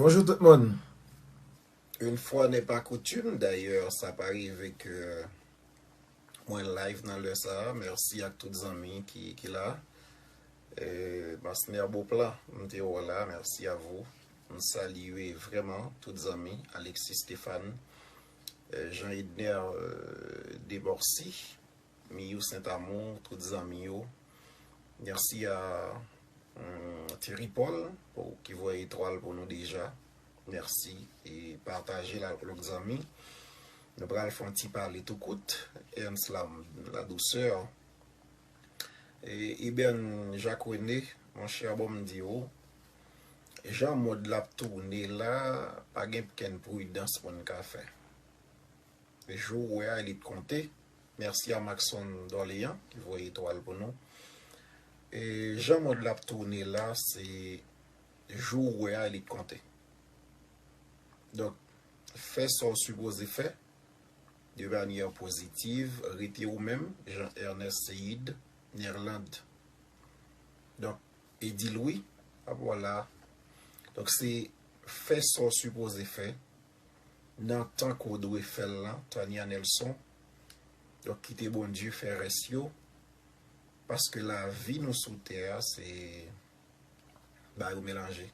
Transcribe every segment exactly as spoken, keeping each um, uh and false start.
Bonjou tout moun. Une fois n'est pas coutume, dayè, sa pa rive ke mwen live nan lè sa a. Mèsi ak tout zanmi ki, ki la. E, Masner Beauplan, m te wè w la, merci à vous. M salye vrèman tout zanmi, Alexis Stéphane, e, Jean Edner, e, Demorcy, Miyou Saint Amour, tout zanmi yo. Mèsi a, hum, Thierry Paul, pou, ki voye etwal pou nou deja. Mèsi. E pataje l ak lòt zanmi. Nou pral fè yon ti pale tou kout. Ernst la, la douceur. E Eben Jacques René, monchè, bon m di w, jan mond la ap tounen la, pa gen kenn pridans moun ka fè. Jou w wè a, li t konte. Mèsi a Maxon Dorléan ki voye etwal pou nou. E jan mond la ap tounen la, se jou w wè a, li t konte. Donk, fè sa w sipoze fè de manyè pozitiv, rete ou menm, Jean Ernest Seid, Nerland. Donk, Eddy Louis, ap wè la. Donk, se fè sa w sipoze fè nan tan ke w dwe fè l lan, Tania Nelson. Donk, kite Bondye fè rès yo, paske lavi nou sou tè a, se bagay yo melanje.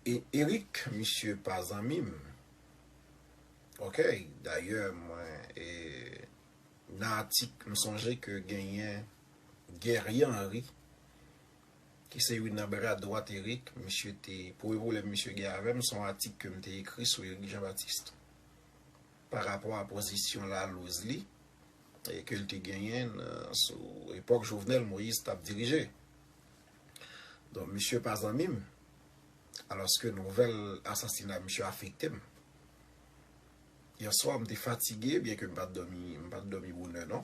E Eric, misye pa zanmi m. Ok, dayè, mwen, e, nan atik, m sonje ke genyen Guerrier Henry, ki se youn nan bra dwat Eric, misye te, premye pwoblèm misye gen avè m, se yon atik ke m te ekri sou Eric Jean Baptiste. Pa rapò a pozisyon lalouz li, e ke l te genyen nan, sou epòk Jovenel Moïse t ap dirije. Donk, misye pa zanmi m, alòske nouvèl asasina misye afekte m. Yè swa, m te fatige, byen ke m pa t dòmi, m pa t dòmi bonè, non.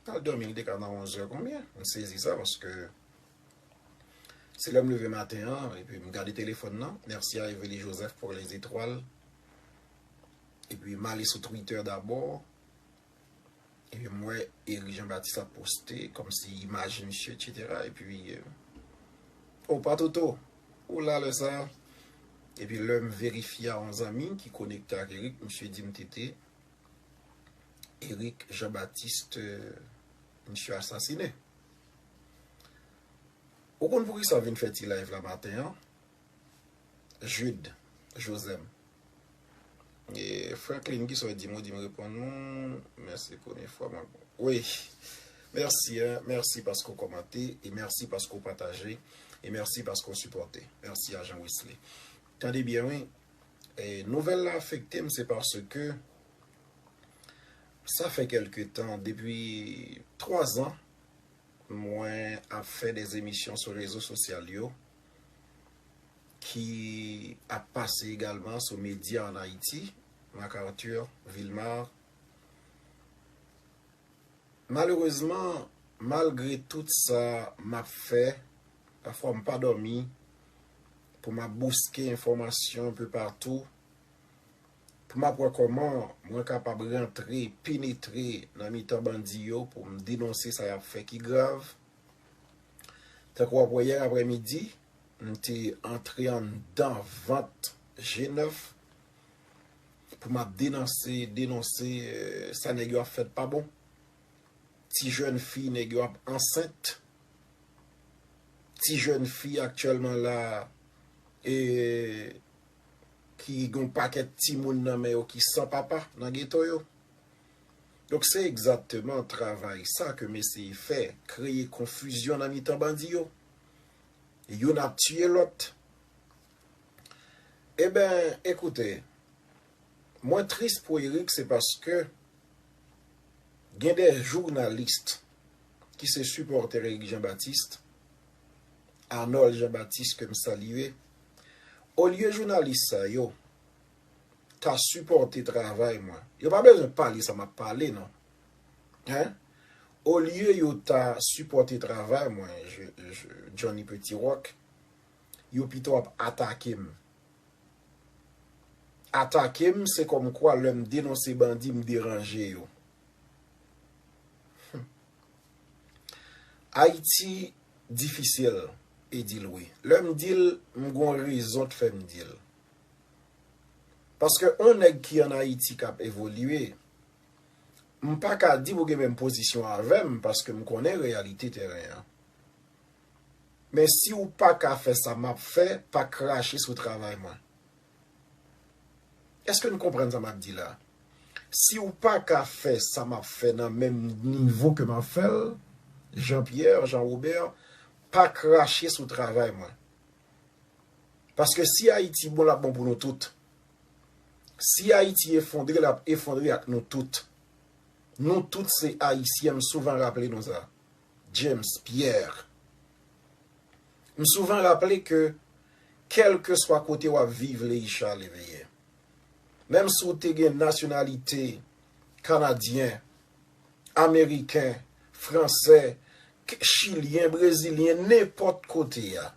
M al dòmi, li te ka nan onzè konbyen. M sezi sa, paske se lè m leve maten an, epi m gade telefòn nan. Mèsi a Evely Joseph pour les étoiles. Epi m ale sou Twitter dabò. Epi m wè Eric Jean Baptiste ap poste, kòmsi imaj misye, et cetera. Epi, e, o, pa Toto. O la, lè sa. Epi lè m verifye a yon zanmi ki konekte ak Eric, misye di m, Tete, Eric Jean Baptiste, e, misye asasinen. Ou konn poukisa m vin fè ti live la maten an? Jude Josem. E Franklin, kisa w di m? Ou di m reponn ou. Mèsi, premye fwa mwen. Wi. Mèsi, hein. Mèsi paske w kòmante. E mèsi paske w pataje. E mèsi paske w sipòte. Mèsi a Jean Wesley. Tande byen, wi. E nouvèl la afekte m, se paske sa fè kèlke tan, depi twa zan, mwen ap fè de emisyon sou rezo sosyal yo ki ap pase egalman sou Média en Haïti, MacArthur, Vilmar. Malerezman, malgre tout sa m ap fè, pafwa m pa dòmi, pou m ap bouske enfòmasyon enpe patou, pou m ap wè kòman mwen kapab rantre, penetre nan mitan bandi yo pou m denonse sa y ap fè ki grav. Tankou w ap wè yè aprèmidi, m te antre anndan vant G nèf pou m ap denonse, denonse, eh, sa nèg yo ap fè pa bon. Ti jèn fi, nèg yo ap ansent. Ti jèn fi aktyèlman la, e, ki gen yon pakèt timoun nan men yo ki san papa nan geto yo. Donk, se egzakteman travay sa ke m eseye fè, kreye konfizyon nan mitan bandi yo. Youn ap tiye lòt. Eben, ekoute, mwen tris pou Eric, se paske gen de jounalis ki se sipòtè Eric Jean Baptiste, Arnold Jean Baptiste ke m salye, olye jounalis sa yo ta sipòte travay mwen, yo pa bezwen pale sa m ap pale, non. Hein? Olye yo ta sipòte travay mwen, je, je, Johnny Petit Rock, yo pito ap atake m. Atake m, se kòmkwa lè m denonse bandi, m deranje yo. Hmm. Ayiti difisil. E di l wi. Lè m di l, m gon rezon k fè m di l. Paske on nèg ki ann Ayiti k ap evolye, m pa ka di w gen menm pozisyon avè m, paske m konnen reyalite tèren an. Men si w pa ka fè sa m ap fè, pa krache sou travay mwen. Èske n konprann sa m ap di la? Si w pa ka fè sa m ap fè nan menm nivo ke m ap fè l, Jean Pierre, Jean Robert, pa krache sou travay mwen. Paske si Ayiti bon, l ap bon pou nou tout. Si Ayiti efondre, l ap efondre ak nou tout. Nou tout se Ayisyen, m souvan raple nou sa. James Pierre. M souvan raple ke, kèlkeswa kote w ap viv, Leisha Léveillé, menm si w te gen nasyonalite kanadyen, ameriken, fransè, k- chilyen, brezilyen, nenpòt kote a,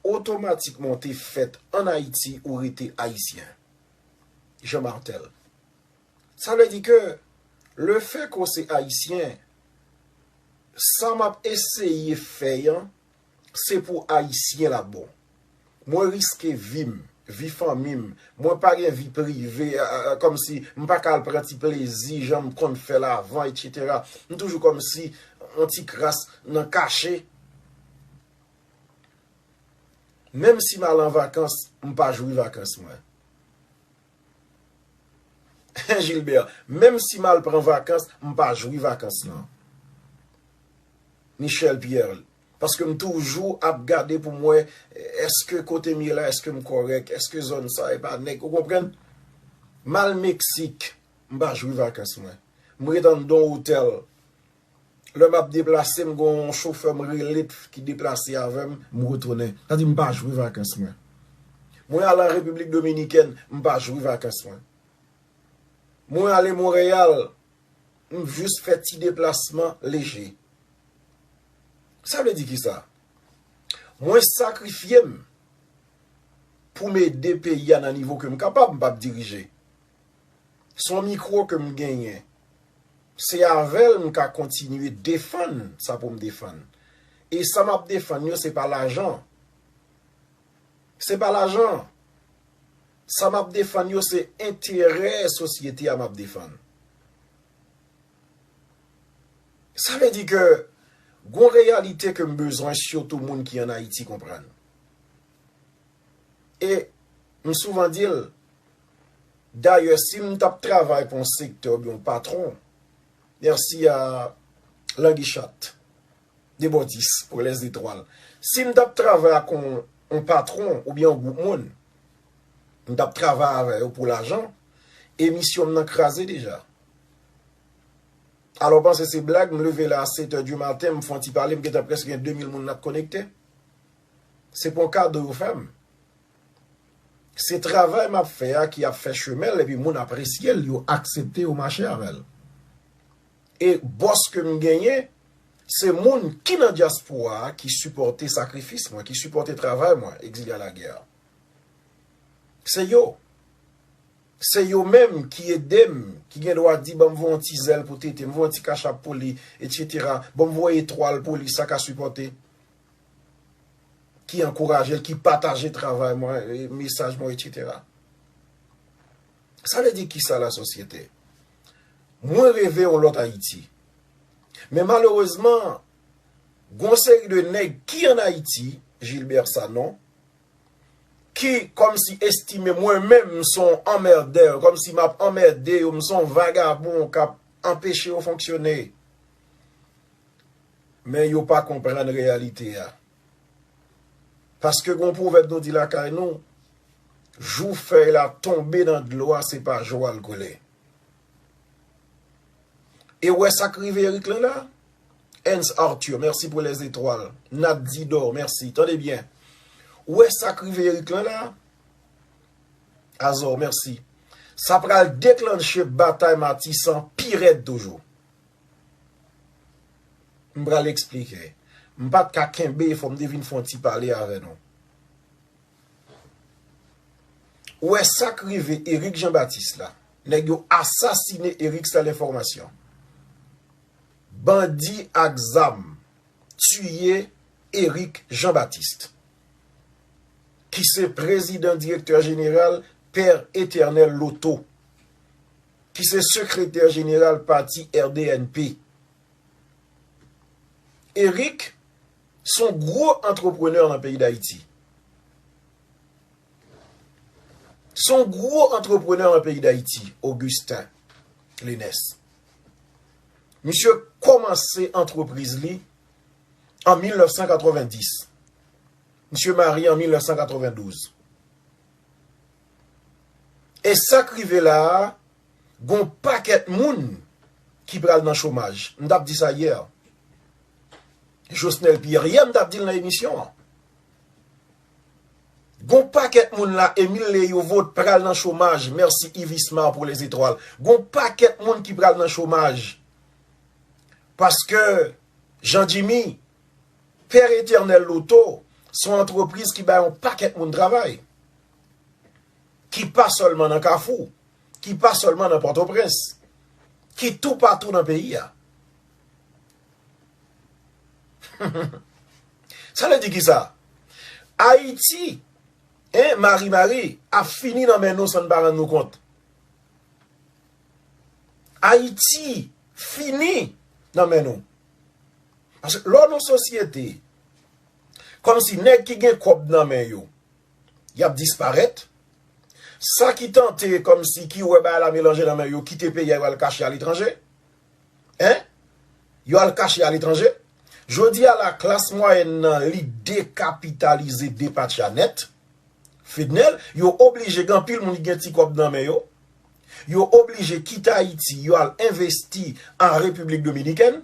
otomatikman w te fèt ann Ayiti, ou rete ayisyen. Jean Martel. Sa vle di ke lefètke w se ayisyen, sa m ap eseye fè an, se pou ayisyen l ap bon. Mwen riske vi m, vi fanmi m, mwen pa gen vi prive, a, a, a, kòmsi m pa ka al pran ti plezi jan m konn fè l avan, etsetera. M toujou kòmsi on ti kras nan kache. Menm si m al an vakans, m pa jwi vakans mwen. Gilbert, menm si m al pran vakans, m pa jwi vakans lan. Michel Pierre, paske m toujou ap gade pou m wè, èske kote m ye la, èske m kòrèk, èske zòn sa e pa nèg, ou konprann? M al Meksik, m pa jwi vakans mwen. M ret anndan on otèl. Lè m ap deplase, m gon yon chofè m rele ki deplase avè m, m retounen. Sa di m pa jwi vakans mwen. Mwen al an Repiblik Dominikèn, m pa jwi vakans mwen. Mwen ale Monreyal, m jis fè ti deplasman leje. Sa vle di kisa? Mwen sakrifye m pou m ede peyi a nan nivo ke m kapab, m p ap dirije. Se yon mikwo ke m genyen. Se avè l m ka kontinye defann sa pou m defann. E sa m ap defann yo, se pa lajan. Se pa lajan. Sa m ap defann yo, se enterè sosyete a m ap defann. Sa vle di ke gon reyalite ke m bezwen sitou moun ki ann Ayiti konprann. E m souvan di l, dayè, si m t ap travay pou yon sektè oubyen yon patwon, mèsi a Languichat, Debòdis, pou Lèzetwal. Si m t ap travay ak yon, yon patwon oubyen yon gwoup moun, m t ap travay avè yo pou lajan, emisyon m nan kraze deja. Alò, w panse se blag, m leve la a sèt è di maten, m fè yon ti pale, m gentan prèske gen de mil moun nan k konekte. Se pa yon kado yo fè m. Se travay m ap fè a ki ap fè chemen l, epi moun apresye l, yo aksepte, yo mache avè l. E bòs ke m genyen, se moun ki nan dyaspora a ki sipòte sakrifis mwen, ki sipòte travay mwen, Exilé à la guerre. Se yo. Se yo menm ki ede m, ki gen dwa di, "Ban m voye yon ti zèl pou tete, m voye yon ti kachap pou li, etsetera. Ban m voye etwal pou li, sa ka sipòte." Ki ankouraje l, ki pataje travay mwen, e, mesaj mwen, etsetera. Sa vle di kisa, lasosyete? Mwen reve yon lòt Ayiti. Men malerezman, gon seri de nèg ki ann Ayiti, Gilbert Sanon, ki kòmsi estime mwen menm m se yon anmèdè, kòmsi m ap anmède yo, m se yon vagabon k ap anpeche yo fonksyone. Men yo pa konprann reyalite a. Paske gon pwovèb nou di lakay nou, jou fèy la tonbe nan dlo a, se pa jou al kole. E w wè sa k rive Eric lan la? Hans Arthur, mèsi pou lèzetwal. Nat Didor, mèsi. Tande byen. W wè sa k rive Eric lan la? Azor, mèsi. Sa pral deklanche batay Matisan pi rèd toujou. M pral eksplike. M pa t ka kenbe, fò m te vin fè yon ti pale avè nou. Ou wè sa k rive Eric Jean Baptiste la? Nèg yo asasine Eric, sa lenfòmasyon. Bandi ak zam tiye Eric Jean-Baptiste, ki se prezidan direktè jeneral Père Éternel Loto, ki se sekretè jeneral pati R D N P. Eric se yon gwo antreprenè nan peyi Dayiti. Se yon gwo antreprenè nan peyi Dayiti, Augustin Lenès. Misye kòmanse antrepriz li an mil nèf san katrevenndis. Misye marye an mil nèf san katrevendouz. E sa k rive la a, gon pakèt moun ki pral nan chomaj. M t ap di sa yè. Josnel Pierre, yè m t ap di l nan emisyon an. Gon pakèt moun la, Emile Léovot pral nan chomaj. Mèsi Yves Ismar pou les étoiles. Gon pakèt moun ki pral nan chomaj. Paske, Jean Jimmy, Père Éternel Loto, se yon antrepriz ki bay yon pakèt moun travay. Ki pa sèlman nan Kafou, ki pa sèlman nan Pòtoprens, ki toupatou nan peyi a. Sa vle di kisa? Ayiti, en, mari mari, ap fini nan men nou san n pa rann nou kont. Ayiti fini nan men nou. Paske lè w nan sosyete, kòmsi nèg ki gen kòb nan men yo, y ap disparèt. Sa ki tante kòmsi ki wè bagay la melanje nan men yo, kite peyi a, yo al kache aletranje. En? Yo al kache aletranje. Jodi a la, klas mwayèn nan, li dekapitalize, depatcha nèt. Fednel, yo oblije, gen anpil moun ki gen ti kòb nan men yo. Yo oblije kite Ayiti, yo al envesti an Repiblik Dominikèn.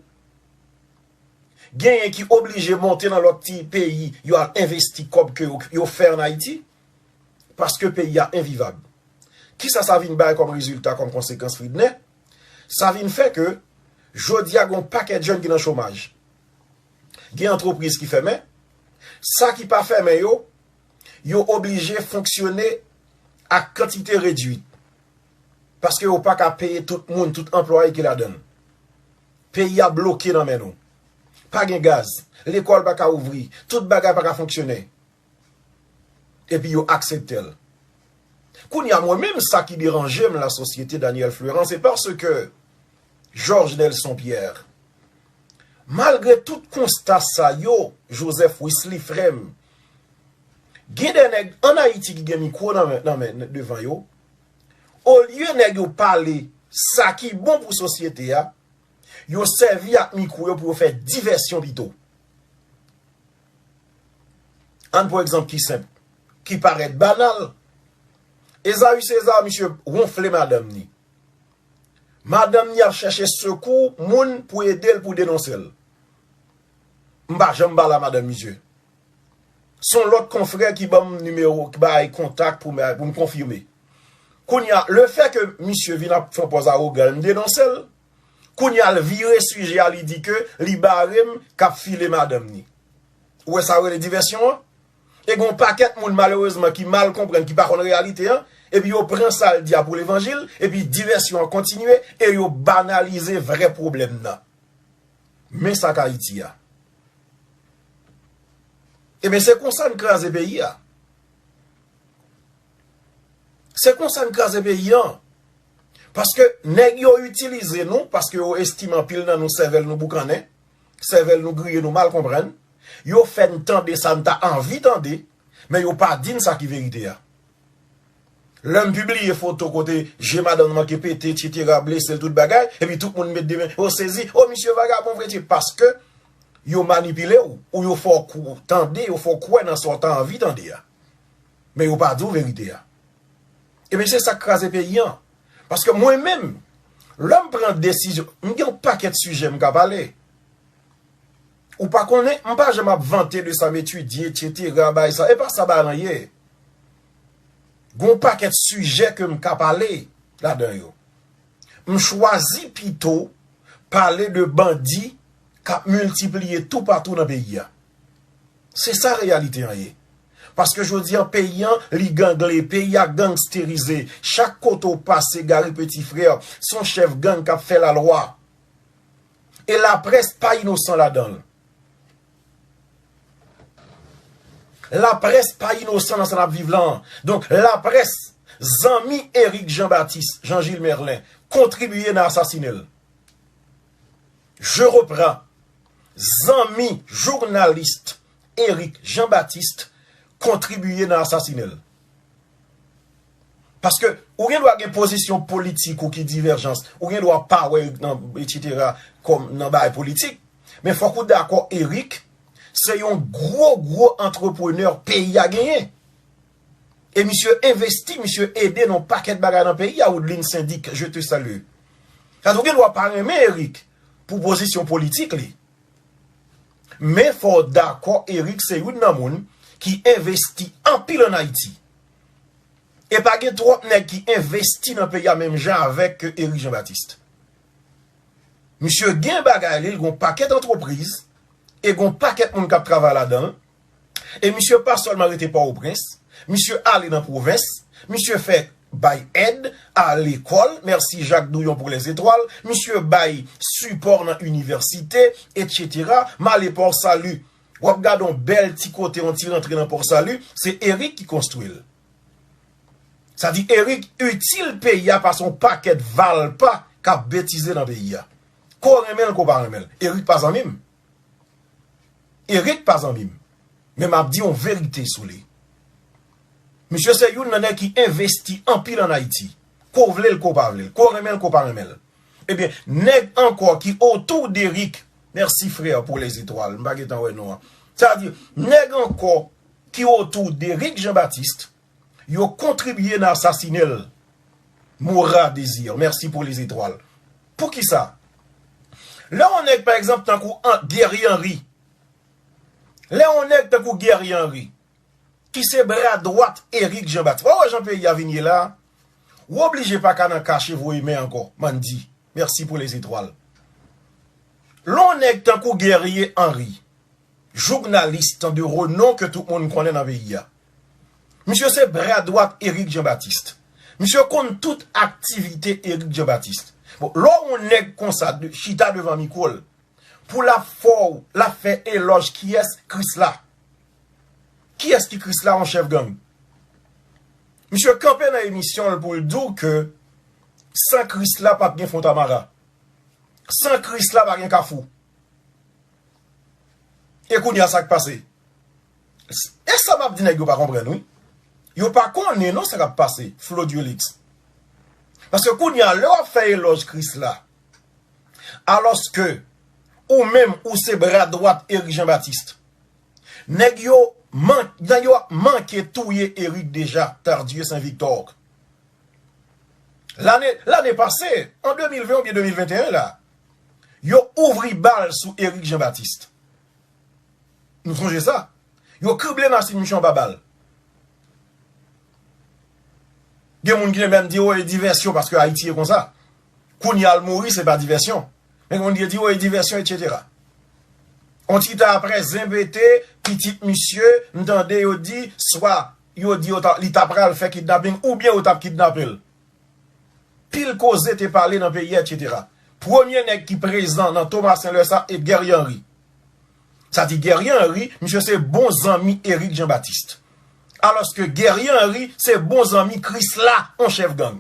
Genyen ki oblije monte nan lòt ti peyi, yo al envesti kòb ke yo, yo fè an Ayiti, paske peyi a envivab. Kisa sa vin bay kòm rezilta, kòm konsekans, Fridnè? Sa vin fè ke jodi a, gen yon pakèt jèn ki nan chomaj. Gen antrepriz ki fèmen. Sa ki pa fèmen yo, yo oblije fonksyone ak kantite redui. Paske yo pa ka peye tout moun, tout anplwaye ki ladan l. Peyi a bloke nan men nou. Pa gen gaz. Lekòl pa ka ouvri. Tout bagay pa ka fonksyone. Epi yo aksepte l. Kounye a, mwen menm, sa ki deranje m, la sosyete Daniel Fleurant, se paske Georges Nelson Pierre, malgre tout konsta sa yo, Joseph Wesley, frè m, gen de nèg ann Ayiti ki gen mikwo nan men, nan men, devan yo. Olye nèg yo pale sa ki bon pou sosyete a, yo sèvi ak mikwo yo pou yo fè divèsyon pito. Ann pran egzanp ki senp, ki parèt banal. Esaü César, misye wonfle madanm ni. Madanm ni ap chèche sekou moun pou ede l, pou denonse l. M pa janm pale a madanm misye. Se yon lòt konfrè ki ban m nimewo, ki bay kontak pou m, pou m konfime. Kounye a, lefètke misye vin ap fè yon pòz awogan, m denonse l. Kounye a, l vire sijè a, li di ke li bare m k ap file madanm ni. Ou wè sa yo rele divèsyon an? E gen yon pakèt moun, malerezman, ki mal konprann, ki pa konn reyalite an, epi yo pran sa l di a pou levanjil, epi divèsyon an kontinye, e yo banalize vrè pwoblèm nan. Men sa k Ayiti a. Ebyen, se konsa n kraze peyi a. Se konsa n kraze peyi an. Paske nèg yo itilize nou, paske yo estime anpil nan nou, sèvèl nou boukannen, sèvèl nou griye, nou mal konprann. Yo fè n tande sa n ta anvi tande, men yo pa di n sa ki verite a. Lè m pibliye foto kote je madanm nan manke pete, etsetera, blese l, tout bagay, epi tout moun met de men, o sezi, o misye vagabon vre, se paske yo manipile w, ou yo fè w kou-, tande, yo fè w kwè nan sa w ta anvi tande a. Men yo pa di w verite a. Ebyen, se sa k kraze peyi an. Paske mwen menm, lè m pran desizyon, m gen yon pakèt sijè m ka pale. Ou pa konnen, m pa janm ap vante de sa m etidye, etsetera, bagay sa. E pa sa bagay lan ye. Gon pakèt sijè ke m ka pale ladan yo. M chwazi pito pale de bandi k ap miltipliye toupatou nan peyi a. Se sa reyalite an ye. Paske jodi an, peyi an, li gangle, peyi a gangsterize. Chak kote w pase, Gary Petit Frère, se yon chèf gang k ap fè lalwa. E laprès pa inosan ladan l. Laprès pa inosan nan sa n ap viv la an. Donk, laprès, zanmi Eric Jean Baptiste, Jean Gilles Merlin, kontribiye nan asasinen l. Je reprends. Zanmi jounalis Eric Jean Baptiste kontribiye nan asasinen l. Paske ou gen dwa gen pozisyon politik ou ki divèjans, ou gen dwa pa wè Eric nan, etsetera, kòm nan bagay politik. Men fòk ou dakò Eric se yon gwo, gwo antreprenè peyi a genyen. E misye envesti, misye ede nan pakèt bagay nan peyi a, Woodlin Syndic, je te salue. Sa di ou gen dwa pa renmen Eric pou pozisyon politik li. Men fò w dakò Eric se youn nan moun ki envesti anpil ann Ayiti. E pa gen twòp nèg ki envesti nan peyi a menm jan avèk Eric Jean Baptiste. Misye gen bagay li, l gon pakèt antrepriz, e gon pakèt moun k ap travay ladan l. E misye pa sèlman rete Pòtoprens, misye ale nan pwovens, misye fè bay èd a lekòl, mèsi Jacques Douyon pour les étoiles, misye bay sipò nan inivèsite, etsetera. M ale Port Salut, w ap gade yon bèl ti kote, yon ti rantre nan Port Salut, se Eric ki konstwi l. Sa di Eric itil peyi a pase yon pakèt valpa k ap betize nan peyi a. Ko renmen l, ko pa renmen l. Eric pa zanmi m. Eric pa zanmi m. Men m ap di yon verite sou li. Misye se youn nan nèg ki envesti anpil ann Ayiti. Ko vle l, ko pa vle l. Ko renmen l, ko pa renmen l. Ebyen, nèg ankò ki otou d Eric, mèsi frè pour les étoiles, m pa gentan wè non an. Sa di, nèg ankò ki otou d Eric Jean Baptiste, yo kontribiye nan asasinen l. Moura Désir, mèsi pour les étoiles. Poukisa? Lè yon nèg, pa egzanp, tankou An-, Guerrier Henry, lè yon nèg tankou Guerrier Henry, ki se bra dwat Eric Jean Baptiste, w wè jan peyi a vin ye la, ou oblije pa ka nan kache voye men ankò, Mandy, mèsi pour les étoiles. Lè yon nèg tankou Guerrier Henry, jounalis de renom ke tout moun konnen nan peyi a. Misye se bra dwat Eric Jean Baptiste. Misye konn tout aktivite Eric Jean Baptiste. Bon, lè w yon nèg konsa de, chita devan mikwo l, pou l ap fè w, l ap fè elòj kiyès? Krisla. Kiyès ki Krisla, yon chèf gang? Misye kanpe nan emisyon l pou l di w ke san Krisla p ap gen Fontamara. San Krisla pa gen Kafou. E kounye a sa k pase? E sa m ap di nèg yo pa konprann wi. Yo pa konnen non sa k ap pase, Flo Diolix. Paske kounye a lè w ap fè elòj Krisla, alòske ou menm ou se bra dwat Eric Jean Baptiste, nèg yo man-, nèg yo ap manke touye Eric deja, Tardieu Saint Victor. Lane, lane pase, an de mil ven oubyen de mil venteyen la, yo ouvri bal sou Eric Jean Baptiste. Nou sonje sa. Yo krible machin misye anba bal. Gen moun ki te menm di, o, e divèsyon paske Ayiti ye konsa. Kounye a l mouri, se pa divèsyon. Men gen moun ki te di, o, e divèsyon, etsetera. On ti tan apre, zen pete, pitit misye, m tande yo di, swa yo di yo ta, li ta pral fè kidnaping, oubyen yo t ap kidnape l. Pil koze te pale nan peyi a, etsetera. Premye nèg ki prezan nan Tomasen lè sa, e Guerrier Henry. Sa di Guerrier Henry, misye se bon zanmi Eric Jean Baptiste. Alòske Guerrier Henry se bon zanmi Krisla, yon chèf gang.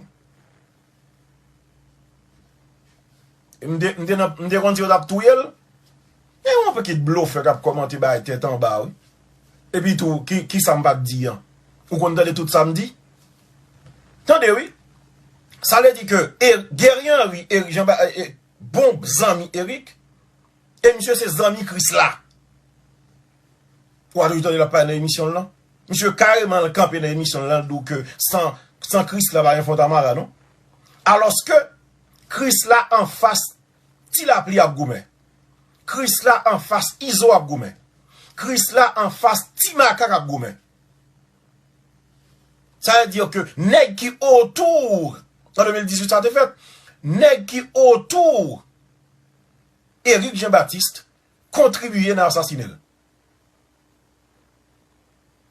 M te, m te nan, m te konn di yo t ap touye l. E yon pakèt blofè k ap kòmante bay tèt anba, wi. Epi tou, ki, ki sa m pa t di an? Ou konn tande tout sa m di? Tande, wi. Sa vle di ke e, Guerrier Henry, Eric Jean Ba-, e, e, bon zanmi Eric, e misye se zanmi Krisla. Ou pa toujou tande l ap pale nan emisyon l lan? Misye kareman l kanpe nan emisyon l lan, l di w ke san, san Krisla pa gen Fontamara, non? Alòske Krisla anfas Ti Lapli ap goumen. Krisla anfas Izo ap goumen. Krisla anfas Ti Makak ap goumen. Sa vle di ke nèg ki otou, an de mil dizuit sa te fèt, nèg ki otou Eric Jean Baptiste kontribiye nan asasinen l.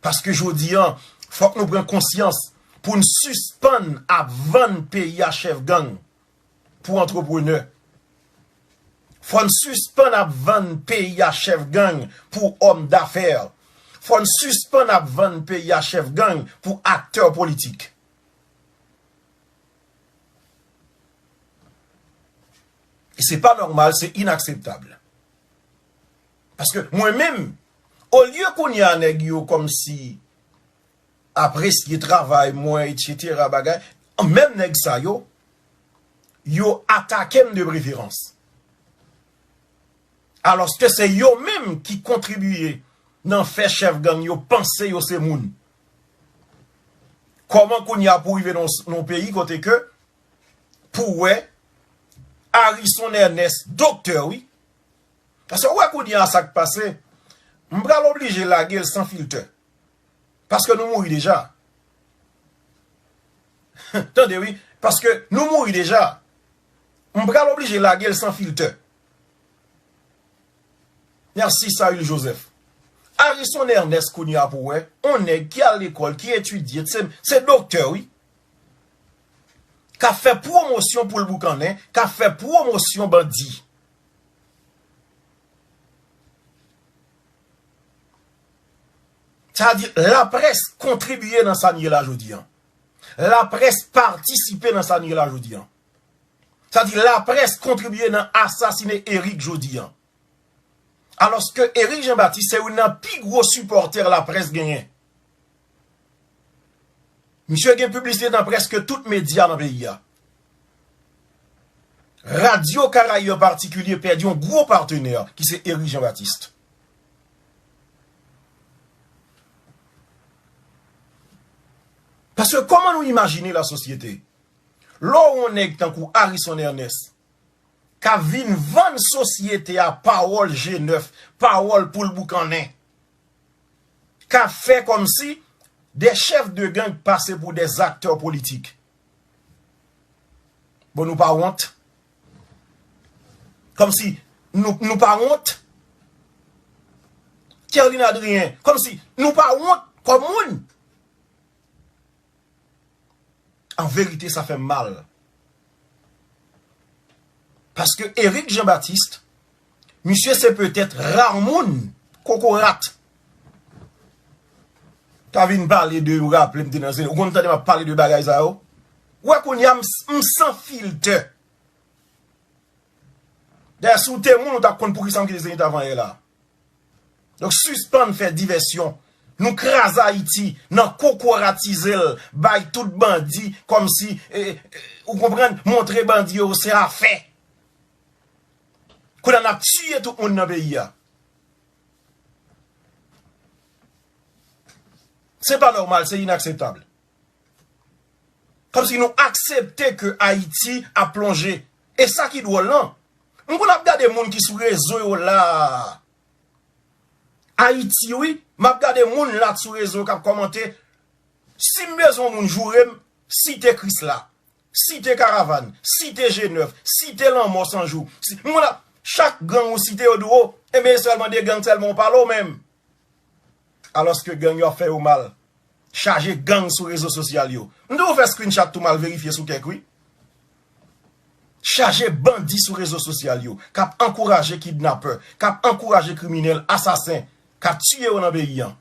Paske jodi an, fòk nou pran konsyans pou n sispann ap vann peyi a chèf gang pou antreprenè. Fò n sispann ap vann peyi a chèf gang pou òm dafè. Fò n sispann ap vann peyi a chèf gang pou aktè politik. E se pa nòmal, se inakseptab. Paske mwen menm, olye kounye a nèg yo kòmsi apresye travay mwen, etsetera, bagay, menm nèg sa yo, yo atake m de preferans. Alòske se yo menm ki kontribiye nan fè chèf gang yo panse yo se moun. Kòman kounye a pou rive nan yon peyi kote ke pou wè Arison Ernest, doktè wi. Paske ou wè kounye a sa k pase, m pral oblije lage l san filtè. Paske nou mouri deja. Tande wi, paske nou mouri deja. M pral oblije lage l san filtè. Mèsi Saül Joseph. Arison Ernest kounye a pou wè, on nèg ki al lekòl, ki etidye, se, se doktè wi. K ap fè pwomosyon pou l boukannen, k ap fè pwomosyon bandi. Sa di, laprès kontribiye nan sa n ye la jodi an. Laprès patisipe nan sa n ye la jodi an. Sa di, laprès kontribiye nan asasine Eric jodi an. Alòske Eric Jean Baptiste se youn nan pi gwo sipòtè laprès genyen. Misye gen piblisite nan prèske tout medya nan peyi a. Radyo Karayib an patikilye pèdi yon gwo patenè ki se Eric Jean Baptiste. Paske kòman nou imajine lasosyete? Lè w wè yon nèg tankou Arison Ernest k ap vin vann sosyete a pawòl G nèf, pawòl pou l boukannen, k ap fè kòmsi de chèf de gang pase pou de aktè politik. Bon, nou pa wont? Kòmsi nou, nou pa wont? Kerline Adrien, kòmsi nou pa wont kòm moun? An verite, sa fè m mal. Paske Eric Jean Baptiste, misye se petèt ra moun kokorat ka vin pale de, ou raple m te nan Zenith. Ou konn tande m ap pale de bagay sa yo? Ou wè kounye a m, m san filtè. Dayè, si w te moun, ou t ap konn poukisa m kite Zenith avan yè la. Donk, sispann fè divèsyon. Nou kraze Ayiti nan kokoratize l, bay tout bandi, kòmsi, e, e, ou konprann, montre bandi yo se afè. Kounye a n ap tiye tout moun nan peyi a. Se pa nòmal, se inakseptab. Kòmsi nou aksepte ke Ayiti ap plonje. E sa ki dwòl lan, m konn ap gade moun ki sou rezo yo la. Ayiti, wi, m ap gade moun la sou rezo k ap kòmante. Si m bezwen moun joure m, site Krisla, site Karavàn, site G nèf, site Lanmò San Jou. Si, m konn ap, chak gang ou site yo di w, o, enben, e sèlman de gang sèlman ou pale w menm. Alòske gang yo ap fè yo mal. Chaje gang sou rezo sosyal yo. M toujou fè screenshot tou, m al verifye sou kèk, wi. Chaje bandi sou rezo sosyal yo, k ap ankouraje kidnapè, k ap ankouraje kriminèl, asasen, k ap tiye yo nan peyi an.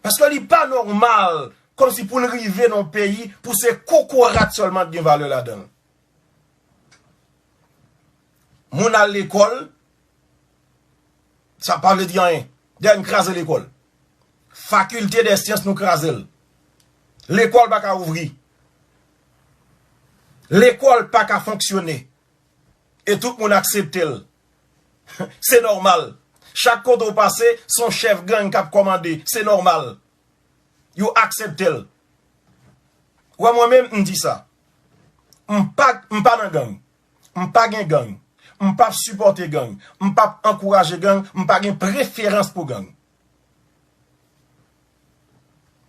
Paske li pa nòmal, kòmsi pou n rive nan yon peyi, pou se kokorat sèlman k gen valè ladan l. Moun al lekòl, sa pa vle di anyen. Dayè, n kraze lekòl. Faculté des sciences, nou kraze l. Lekòl pa ka ouvri. Lekòl pa ka fonksyone. E tout moun aksepte l. Se nòmal. Chak kote w pase, se yon chèf gang k ap kòmande. Se nòmal. Yo aksepte l. Ou wè, mwen menm, m di sa. M pa, m pa nan gang. M pa gen gang. M p ap sipòte gang. M p ap ankouraje gang. M pa gen preferans pou gang.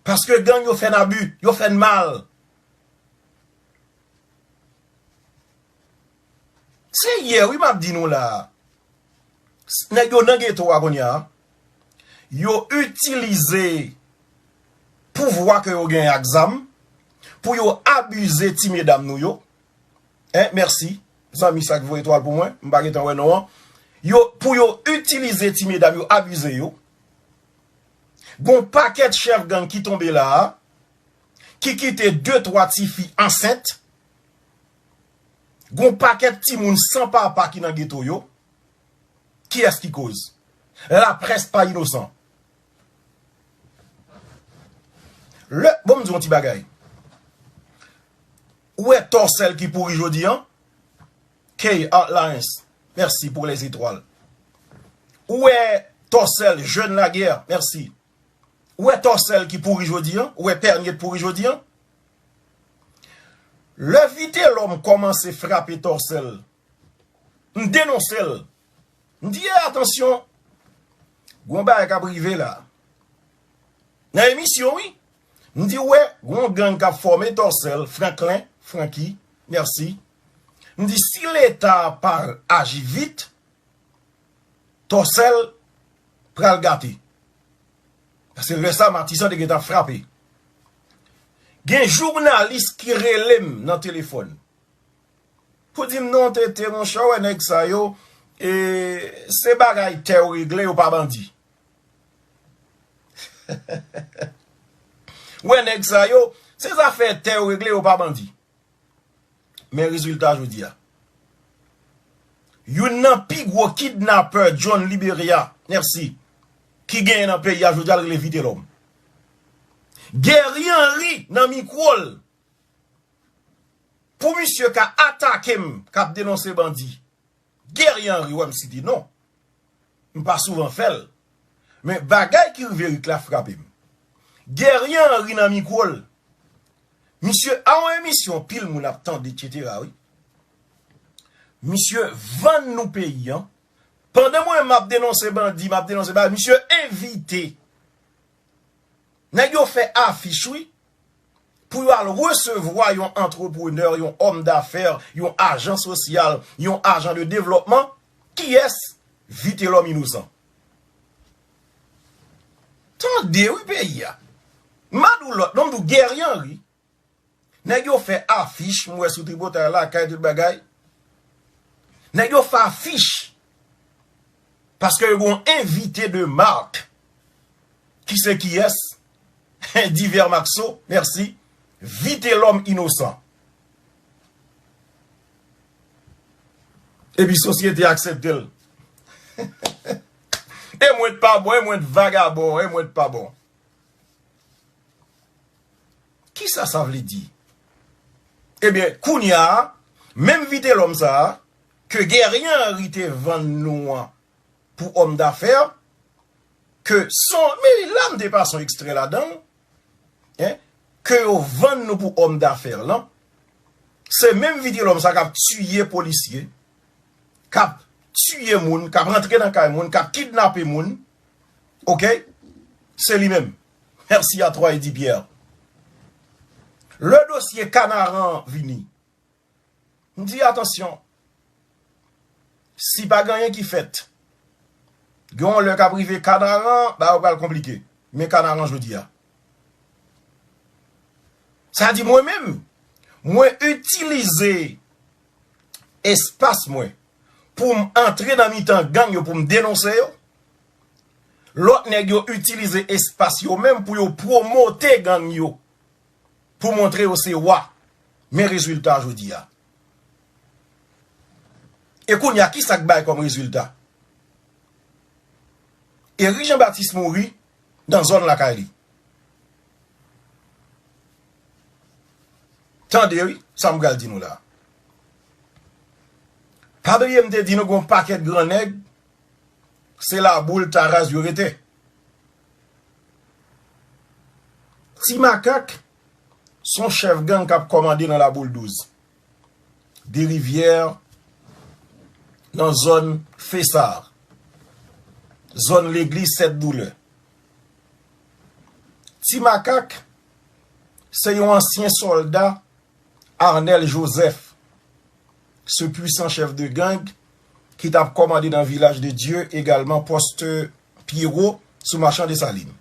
Paske gang yo fè n abi, yo fè n mal. Se yè, wi, m ap di nou la. Nèg yo nan geto a kounye a. Yo itilize pouvwa ke yo genyen ak zam pou yo abize ti medam nou yo. Hein, mèsi. Zanmi sa k voye etwal pou mwen, m pa gentan wè non an. Yo, pou yo itilize ti medam, yo abize yo. Gon pakèt chèf gang ki tonbe la a, ki kite de twa tifi ansent. Gon pakèt timoun san papa ki nan geto yo. Kiyès ki koz? Laprès pa inosan. Le, bon, m di yon ti bagay. Ou wè Tòsèl ki pouri jodi an? K Alliance, merci pour les étoiles. Ou wè Tòsèl, Jeune Laguerre, merci. Ou wè Tòsèl ki pouri jodi an? Ou wè Pènye pouri jodi an? Lè Vitelòm kòmanse frape Tòsèl, m denonse l. M di, "Ey, atansyon, gon bagay k ap rive la." Nan emisyon, wi. M di, "Wè, gon gang k ap fòme Tòsèl, Franklin, Francky, mèsi." M di, "Si Leta pa aji vit, Tòsèl pral gate." Paske lè sa, Matisan te gentan frape. Gen jounalis ki rele m nan telefòn pou di m, "Non, Tete, monchè, wè nèg sa yo, e, se bagay tè yo regle, yo pa bandi." Wè nèg sa yo, se zafè tè yo regle, yo pa bandi. Men rezilta jodi a. Youn nan pi gwo kidnapè John Liberia, mèsi, ki genyen nan peyi a jodi a, l rele Vitelòm. Guerrier Henry nan mikwo l. Pou misye ka atake m, k ap denonse bandi. Guerrier Henry, wè m site non. M pa souvan fè l. Men bagay ki rive Rick la frape m. Guerrier Henry nan mikwo l. Misye a yon emisyon, pil moun ap tande, etsetera, wi. Misye vann nou peyi an. Pandan mwen m ap denonse bandi, m ap denonse bandi, misye envite. Nèg yo fè afich, wi, pou yo al resevwa yon antreprenè, yon òm dafè, yon ajan sosyal, yon ajan de devlòpman. Kiyès? Vitelòm Inosan. Tande, wi, peyi a. M pa di w lòt non, m di w Guerrier Henry. Nèg yo fè afich, m wè sou tripotay lakay, tout bagay. Nèg yo fè afich. Paske yo gon envite de marque. Ki se kiyès? Divers Maxo, mèsi. Vitelòm Inosan. Epi sosyete aksepte l. E mwen t pa bon, e mwen t vagabon, e mwen t pa bon. Kisa sa vle di? Ebyen, kounye a, menm Vitelòm sa a, ke Guerrier Henry te vann nou an pou òm dafè, ke son, men la m te pase yon ekstrè ladan l, en, ke yo vann nou pou òm dafè lan, se menm Vitelòm sa k ap tiye polisye, k ap tiye moun, k ap rantre nan kay moun, k ap kidnape moun, oke? Se li menm. Mèsi a twa Eddy Pierre. Lè dosye Kanaran vini, m di, atansyon, si pa gen anyen ki fèt, gen yon lè k ap rive Kanaran, bagay yo pral konplike. Men Kanaran jodi a. Sa di mwen menm, mwen itilize espas mwen pou m antre nan mitan gang yo, pou m denonse yo. Lòt nèg yo itilize espas yo menm pou yo pwomote gang yo, pou montre yo se wa. Men rezilta jodi a. E kounye a, kisa k bay kòm rezilta? Eric Jean Baptiste mouri nan zòn lakay li. Tande wi, sa m pral di nou la. Pa bliye m te di nou gon pakèt gran nèg, se Laboul, Taraz yo rete. Ti Makak, se yon chèf gang k ap kòmande nan Laboul douz. Derivyè, nan zòn Fesa, zòn legliz Sèt Doulè. Ti Makak, se yon ansyen sòlda Arnel Joseph, ce puissant chef de gang ki t ap kòmande nan Vilaj de Dye, egalman pòs Pyero sou Machan Desalin.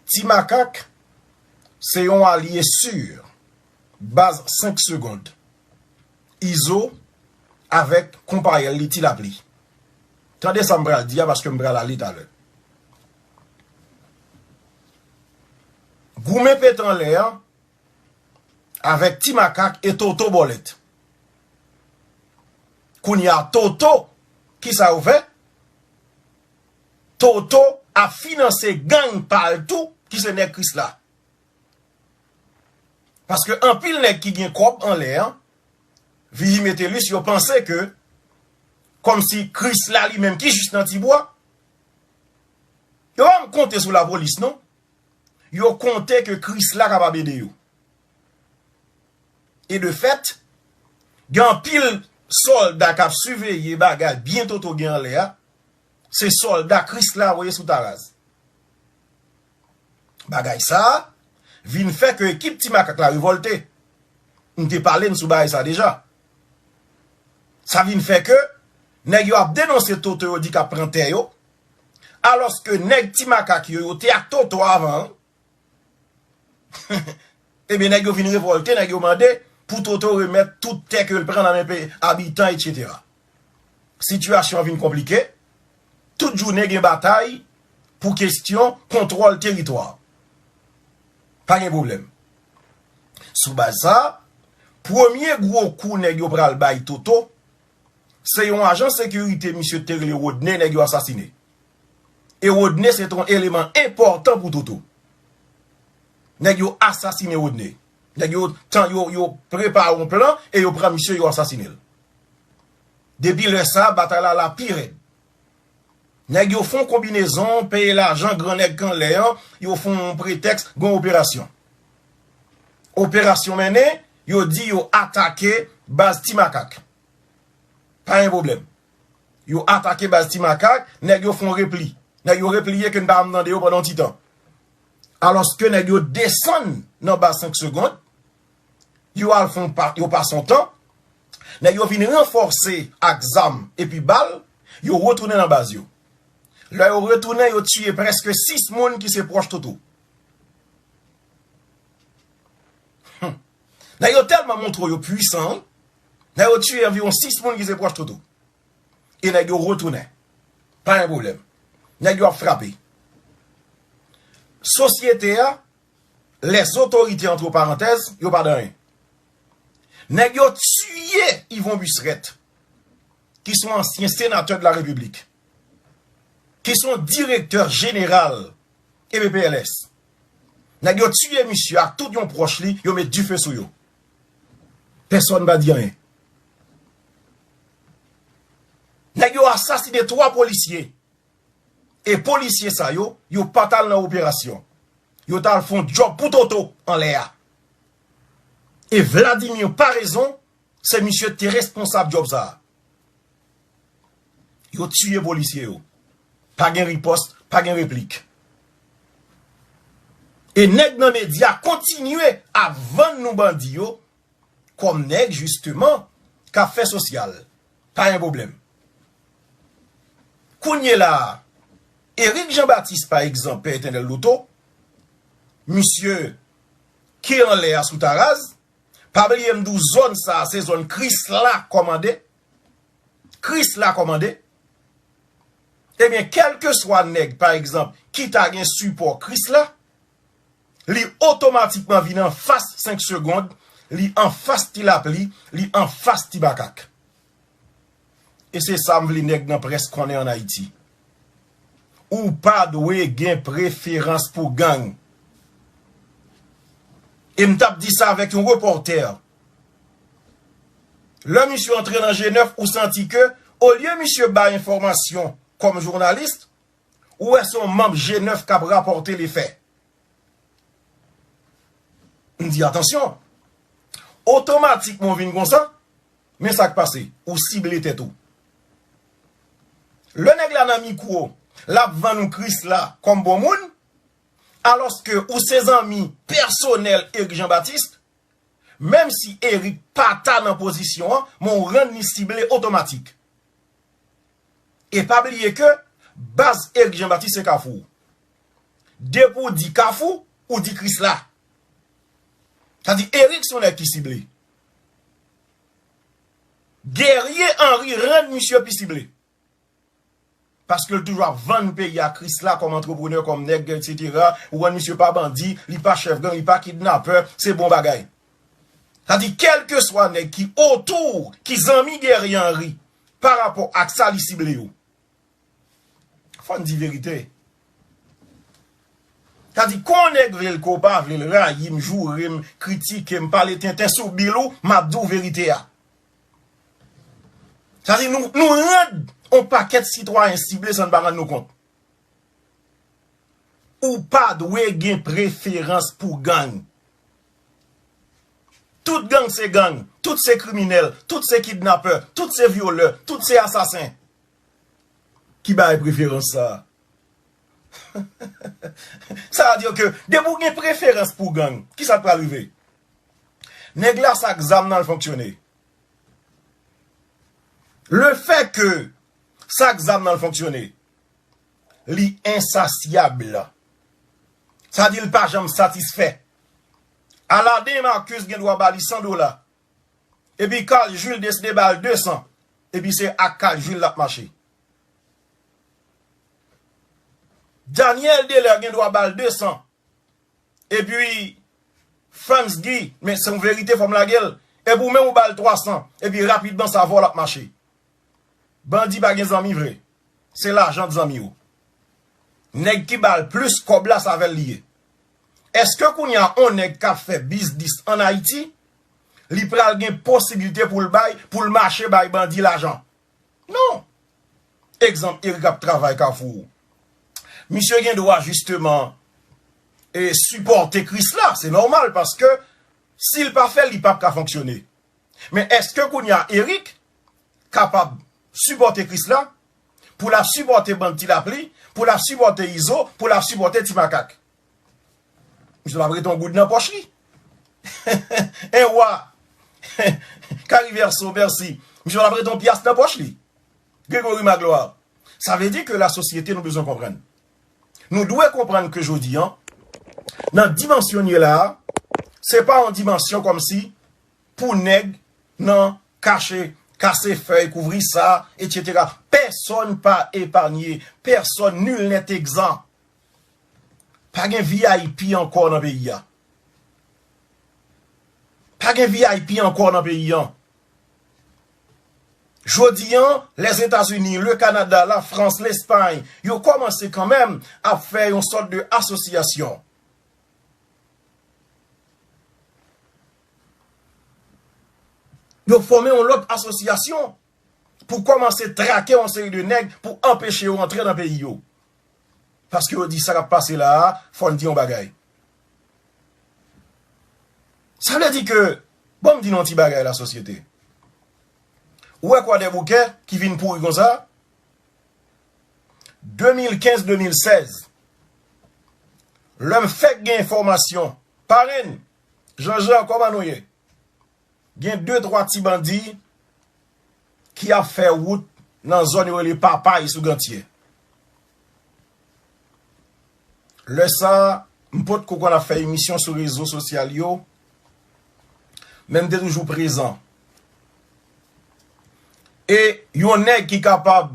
Ti Makak, se yon alye si baz senk segonn. Izo, avèk konpayèl li Ti Lapli. Tande sa m pral di a, paske m pral ale talè. Goumen pete anlè a avèk Ti Makak e Toto Bòlèt. Kounye a, Toto, kisa yo fè? Toto ap finanse gang pa l tou, ki se nèg Krisla. Paske anpil nèg ki gen kòb anlè a, Vivi Metellus, yo panse ke, kòmsi Krisla li menm ki jis nan tibwa, yo pa konte sou lapolis, non. Yo konte ke Krisla kapab ede yo. E de fèt, gen anpil sòlda k ap siveye bagay byen Toto gen anlè a, se sòlda Krisla voye sou Taraz. Bagay sa a vin fè ke ekip Ti Makak la revòlte. M te pale n sou bagay sa a deja. Sa vin fè ke nèg yo ap denonse Toto, yo di k ap pran tè yo, alòske nèg Ti Makak yo, yo te ak Toto avan an. Ebyen, nèg yo vin revòlte, nèg yo mande pou Toto remèt tout tè ke l pran nan men pe-, abitan, etsetera. Sitiyasyon an vin konplike. Tout jounen gen batay pou kesyon kontwòl teritwa. Pa gen pwoblèm. Sou baz sa a, premye gwo kou nèg yo pral bay Toto, se yon ajan sekirite misye te rele Rodney, nèg yo asasine. E Rodney se te yon eleman enpòtan pou Toto. Nèg yo asasine Rodney. Nèg yo tan yo, yo prepare yon plan e yo pran misye, yo asasine l. Depi lè sa a, batay la la pi rèd. Nèg yo fè yon konbinezon, peye lajan gran nèg k anlè an, yo fè yon pretèks, gen yon operasyon. Operasyon mennen, yo di yo atake baz Ti Makak. Pa gen pwoblèm. Yo atake baz Ti Makak, nèg yo fè yon repli. Nèg yo repliye ke n pa janm tande yo pandan yon ti tan. Alòske nèg yo desann nan baz Senk Segonn, yo al fè yon pa, yo pase yon tan, nèg yo vin ranfòse ak zam epi bal, yo retounen nan baz yo. Lè yo retounen, yo tiye prèske sis moun ki se pwòch Toto. Hmm. Nèg yo tèlman montre yo pwisan, wi. Nèg yo tiye anviwon sis moun ki se pwòch Toto. E nèg yo retounen. Pa gen pwoblèm. Nèg yo ap frape. Sosyete a, les autorités, entre parenthèses, yo pa nan anyen. Nèg yo tiye Yvon Busrette, ki se yon ansyen senatè de la Repiblik, ki se yon direktè jeneral E P P L S. Nèg yo tiye misye ak tout yon pwòch li, yo met dife sou yo. Pèsonn pa di anyen. Nèg yo asasine twa polisye. E polisye sa yo, yo pa t al nan operasyon. Yo t al fè yon djòb pou Toto anlè a. E Vladimir Paraison, se misye ki te responsab djòb sa a. Yo tiye polisye yo. Pa gen ripòs, pa gen replik. E nèg nan medya kontinye ap vann nou bandi yo kòm nèg, jisteman, k ap fè sosyal. Pa gen pwoblèm. Kounye la a, Eric Jean Baptiste, pa egzanp, Pè Etènèl Loto, misye ki anlè a sou Taraz, pa bliye m di w zòn sa a, se zòn Krisla kòmande. Krisla kòmande. Ebyen, kèlkeswa nèg, pa egzanp, ki ta gen sipò Krisla, li otomatikman vin anfas Senk Segonn, li anfas Ti Lapli, li anfas Ti Makak. E se sa m vle nèg nan près konnen ann Ayiti. Ou pa dwe gen preferans pou gang. E m t ap di sa avèk yon repòtè. Lè misye antre nan G nèf, ou santi ke, olye misye bay enfòmasyon kòm jounalis, ou wè se yon manm G nèf k ap rapòte lefè. M di, atansyon. Otomatikman w vin konsa, men sa k pase, ou sible tèt ou. Lè nèg la nan mikwo, l ap vann ou Krisla kòm bon moun, alòske ou se zanmi pèsonèl Eric Jean Baptiste, menm si Eric pa ta nan pozisyon an, men w rann li sible otomatik. E pa bliye ke baz Eric Jean Baptiste se Kafou. Depi w di Kafou, ou di Krisla. Sa di Eric se yon nèg ki sible. Guerrier Henry rann misye pi sible. Paske l toujou ap vann peyi a Krisla kòm antreprenè, kòm nèg, etsetera. Ou konn misye pa bandi, li pa chèf gang, li pa kidnapè, se bon bagay. Sa di, kèlkeswa nèg ki otou, ki zanmi Guerrier Henry, pa rapò ak sa li sible yo. Fò n di verite. Sa di, kon nèg vle l ke w pa vle l, rayi m, joure m, kritike m, pale tenten sou bil ou, m ap di w verite a. Sa di, nou, nou rann on pakèt sitwayen sible san n pa rann nou kont. Ou pa dwe gen preferans pou gang. Tout gang se gang, tout se kriminèl, tout se kidnapè, tout se vyolè, tout se asasen. Ki bay preferans sa a? Sa vle di ke depi w gen preferans pou gang, kisa k pral rive? Nèg la sak zam nan l fonksyone. Le fait que sak zam nan l fonksyone, li ensasyab. Sa di l pa janm satisfè. Aladen Marcus gen dwa ba li san dola. Epi Carl Jules deside ba l de san. Epi se ak Carl Jules l ap mache. Daniel Delè gen dwa ba l de san. Epi Frantz Guy, men se yon verite, fò m lage l. Epi ou menm ou ba l twa san. Epi rapidman sa vòl ap mache. Bandi pa gen zanmi vre. Se lajan k zanmi w. Nèg ki ba l plis kòb la, se avè l li ye. Èske kounye a on nèg k ap fè biznis ann Ayiti, li pral gen posiblite pou l bay, pou l mache bay bandi lajan? Non. Egzanp, Eric ap travay Kafou. Misye gen dwa jisteman e sipòte Krisla, se nòmal paske si l pa fè l, li p ap ka fonksyone. Men èske kounye a Eric kapab sipòte Krisla, pou l ap sipòte bann Ti Lapli, pou l ap sipòte Izo, pou l ap sipòte Ti Makak? Misye p ap rete yon goud nan pòch li. En wa. Kari Vèso, mèsi. Misye p ap rete yon pyas nan pòch li. Gregory Magloire. Sa vle di ke lasosyete, nou bezwen konprann. Nou dwe konprann ke jodi an, nan dimansyon n ye la a, se pa yon dimansyon kòmsi pou nèg nan kache, kase fèy, kouvri sa, etsetera. Pèsonn pa epanye, pèsonn, nul n'est exempt. Pa gen V I P ankò nan peyi a. Pa gen V I P ankò nan peyi an. Jodi an, Lèzetazini, le Kanada, Lafrans, Lespay, yo kòmanse kanmenm ap fè yon sòt de asosyasyon. Yo fòme yon lòt asosyasyon pou kòmanse trake yon seri de nèg pou anpeche yo antre nan peyi yo. Paske yo di sa k ap pase la a, fò n di yon bagay. Sa vle di ke, bon, m di nou yon ti bagay, lasosyete. Ou wè Kwadèboukè ki vin pouri konsa? De mil kenz, de mil sèz, lè m fèk gen enfòmasyon, parenn, Janjan, kòman nou ye? Gen de, twa ti bandi ki ap fè wout nan zòn yo rele Papay sou Gantye. Lè sa a, m potko konn ap fè emisyon sou rezo sosyal yo, men m te toujou prezan. E yon nèg ki kapab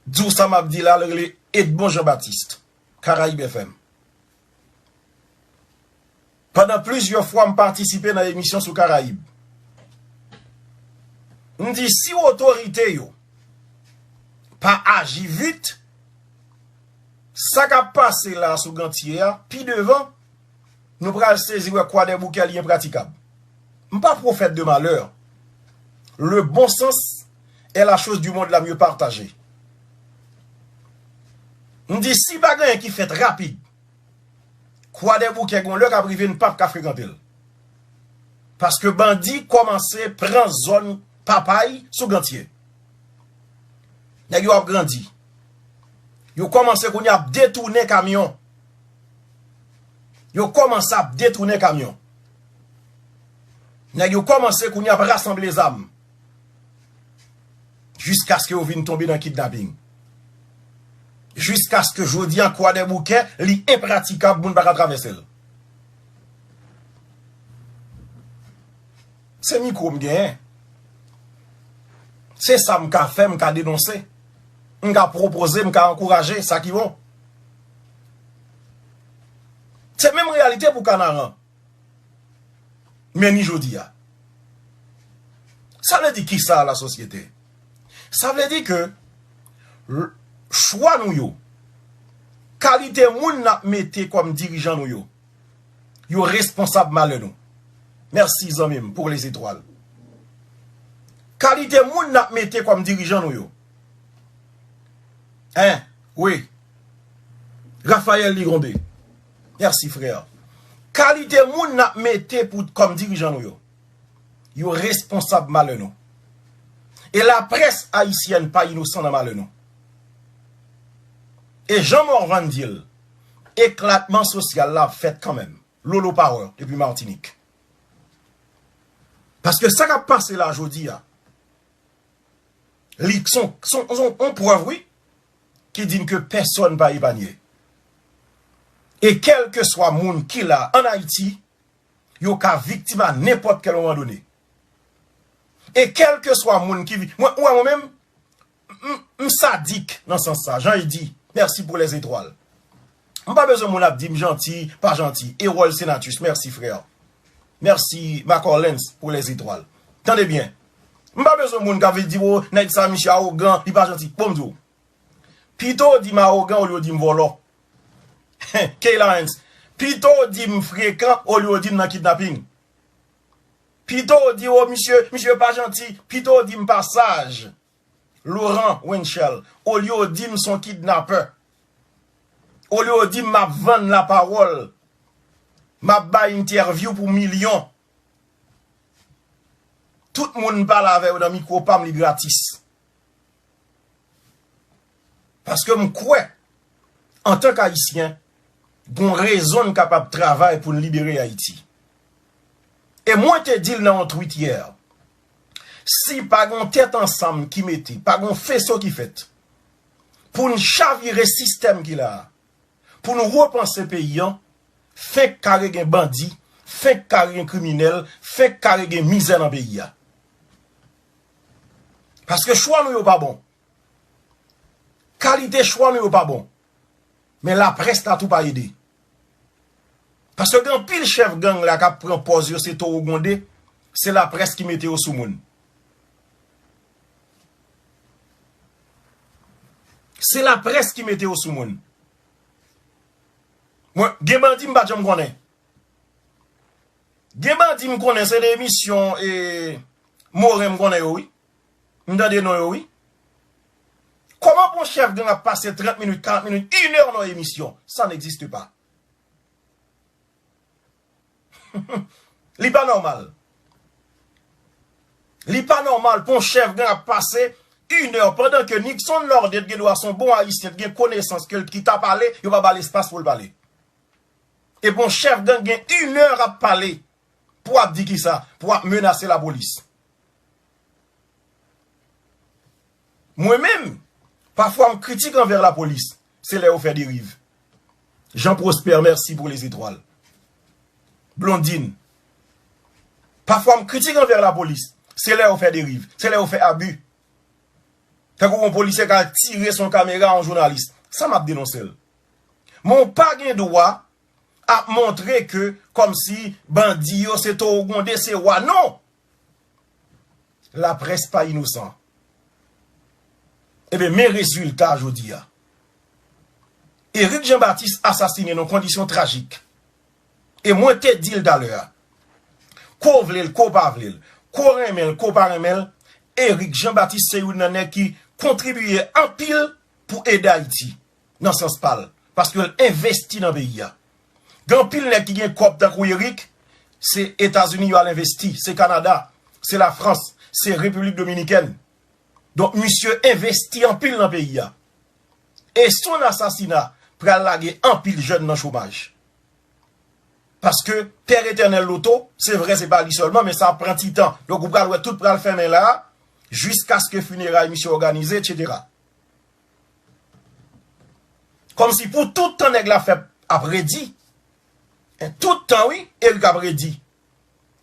di w sa m ap di la, l rele Edmond Jean Baptiste, Caraïbes F M. Pandan plizyè fwa, m patisipe nan emisyon sou Karayib. M di, si otorite yo pa aji vit, sa k ap pase la sou Gantye a, pi devan, nou pral sezi wè Kwadèboukè li enpratikab. M pa pwofèt de malè. Le bon sens est la chose du monde la mieux partagée. M di, si pa gen anyen ki fèt rapid, Kwadèboukè gon lè k ap rive n p ap ka frekante l. Paske bandi kòmanse pran zòn Papay sou Gantye. Nèg yo ap grandi. Yo kòmanse kounye a ap detounen kamyon. Yo kòmanse ap detounen kamyon. Nèg yo kòmanse kounye a ap rasanble zam. Jiskaske yo vin tonbe nan kidnaping. Jiskaske jodi a Kwadèboukè, li enpratikab, moun pa ka travèse l. Se mikwo m genyen. Se sa m ka fè, m ka denonse. M ka pwopoze, m ka ankouraje, sa ki bon. Se menm reyalite pou Kanaran. Men ni jodi a. Sa vle di ki sa, lasosyete? Sa vle di ke l-, chwa nou yo, kalite moun n ap mete kòm dirijan nou yo, yo responsab malè nou. Mèsi, zanmi m, pou les étoiles. Kalite moun n ap mete kòm dirijan nou yo. Hein? Wi. Raphaël Ligonde. Mèsi, frè. Kalite moun n ap mete pou, kòm dirijan nou yo, yo responsab malè nou. E laprès ayisyèn pa inosan nan malè nou. E jan Morvan di l, eklatman sosyal la ap fèt kanmenm. Lolo Power depi Matinik. Paske sa k ap pase la jodi a, li son, son, son, on prèv, wi, ki di n ke pèsòn pa epanye. E kèlkeswa moun ki la ann Ayiti, yo ka viktim a nenpòt kèl moman done. E kèlkeswa moun ki vi-, mwen, ou wè mwen menm, m, m sadik nan sans sa. Jan e di, mèsi pou les étoiles. M pa bezwen moun ap di m janti, pa janti. Erol Senatus, mèsi, frè. Mèsi, Marc Orlens, pou les étoiles. Tande byen. M pa bezwen moun k ap vin di, "O, nèg sa, misye awogan, li pa janti." Bon, m di w. Pito w di m awogan olye w di m vòlò. Kay Lawrence. Pito w di m frekan olye w di m nan kidnaping. Pito w di, "O, misye, misye pa janti." Pito w di m pa saj. Laurent Wenchel, olye w di m s on kidnapè, olye w di m m ap vann lapawòl, m ap bay entèvyou pou milyon, tout moun m pale avè yo nan mikwo pa m, li gratis. Paske m kwè, antank Ayisyen, gon rezon n kapab travay pou n libere Ayiti. E mwen te di l nan yon tweet yè, si pa gon tèt ansanm ki mete, pa gon feso ki fèt, pou n chavire sistèm ki la a, pou n repanse peyi an, fenk kare gen bandi, fenk kare gen kriminèl, fenk kare gen mizè nan peyi a. Paske chwa nou yo pa bon. Kalite chwa nou yo pa bon. Men laprès la tou pa ede. Paske gen anpil chèf gang la k ap pran pòz yo se towo gwonde, se laprès ki mete yo sou moun. Se laprès ki mete yo sou moun. Mwen, gen bandi m pa t janm konnen. Gen bandi m konnen, se de emisyon, e, Moren m konnen yo, wi. M tande non yo, wi. Kòman pou yon chèf gang ap pase trant minit, karant minit, inè nan yon emisyon? Ça n'existe pas. Li pa nòmal. Li pa nòmal pou yon chèf gang ap pase inè, pandan ke Nixon Lordet gen dwa s on bon Ayisyen, t gen konesans ke l ki ta pale, yo pa ba l espas pou l pale. Epi yon chèf gang gen inè ap pale pou ap di kisa? Pou ap menase lapolis. Mwen menm, pafwa m kritik anvè lapolis, se lè yo fè deriv. Jean Prosper, mèsi pou les étoiles. Blondine, pafwa m kritik anvè lapolis, se lè yo fè deriv, se lè yo fè abi. Tankou yon polisye ka tire s on kamera a yon jounalis. Sa m ap denonse l. Men w pa gen dwa ap montre ke kòmsi bandi yo se towo gwonde, se wa. Non! Laprès pa inosan. Ebyen, men rezilta jodi a. Eric Jean Baptiste asasinen nan kondisyon trajik. E mwen te di l talè a, ko w vle l, ko w pa vle l, ko w renmen l, ko w pa renmen l, Eric Jean Baptiste se youn nan nèg ki kontribiye anpil pou ede Ayiti, nan sans pa l, paske l envesti nan peyi a. Gen anpil nèg ki gen kòb tankou Eric, se Etazini yo al envesti, se Kanada, se Lafrans, se Repiblik Dominikèn. Donk, misye envesti anpil nan peyi a. E son asasina pral lage anpil jèn nan chomaj. Paske Père Éternel Loto, se vre, se pa li sèlman, men sa ap pran ti tan. Donk, ou pral wè tout pral fèmen la, jiskaske fineray misye òganize, etsetera. Kòmsi pou tout tan nèg la fè ap redi. En, tout tan, wi, Eric ap redi.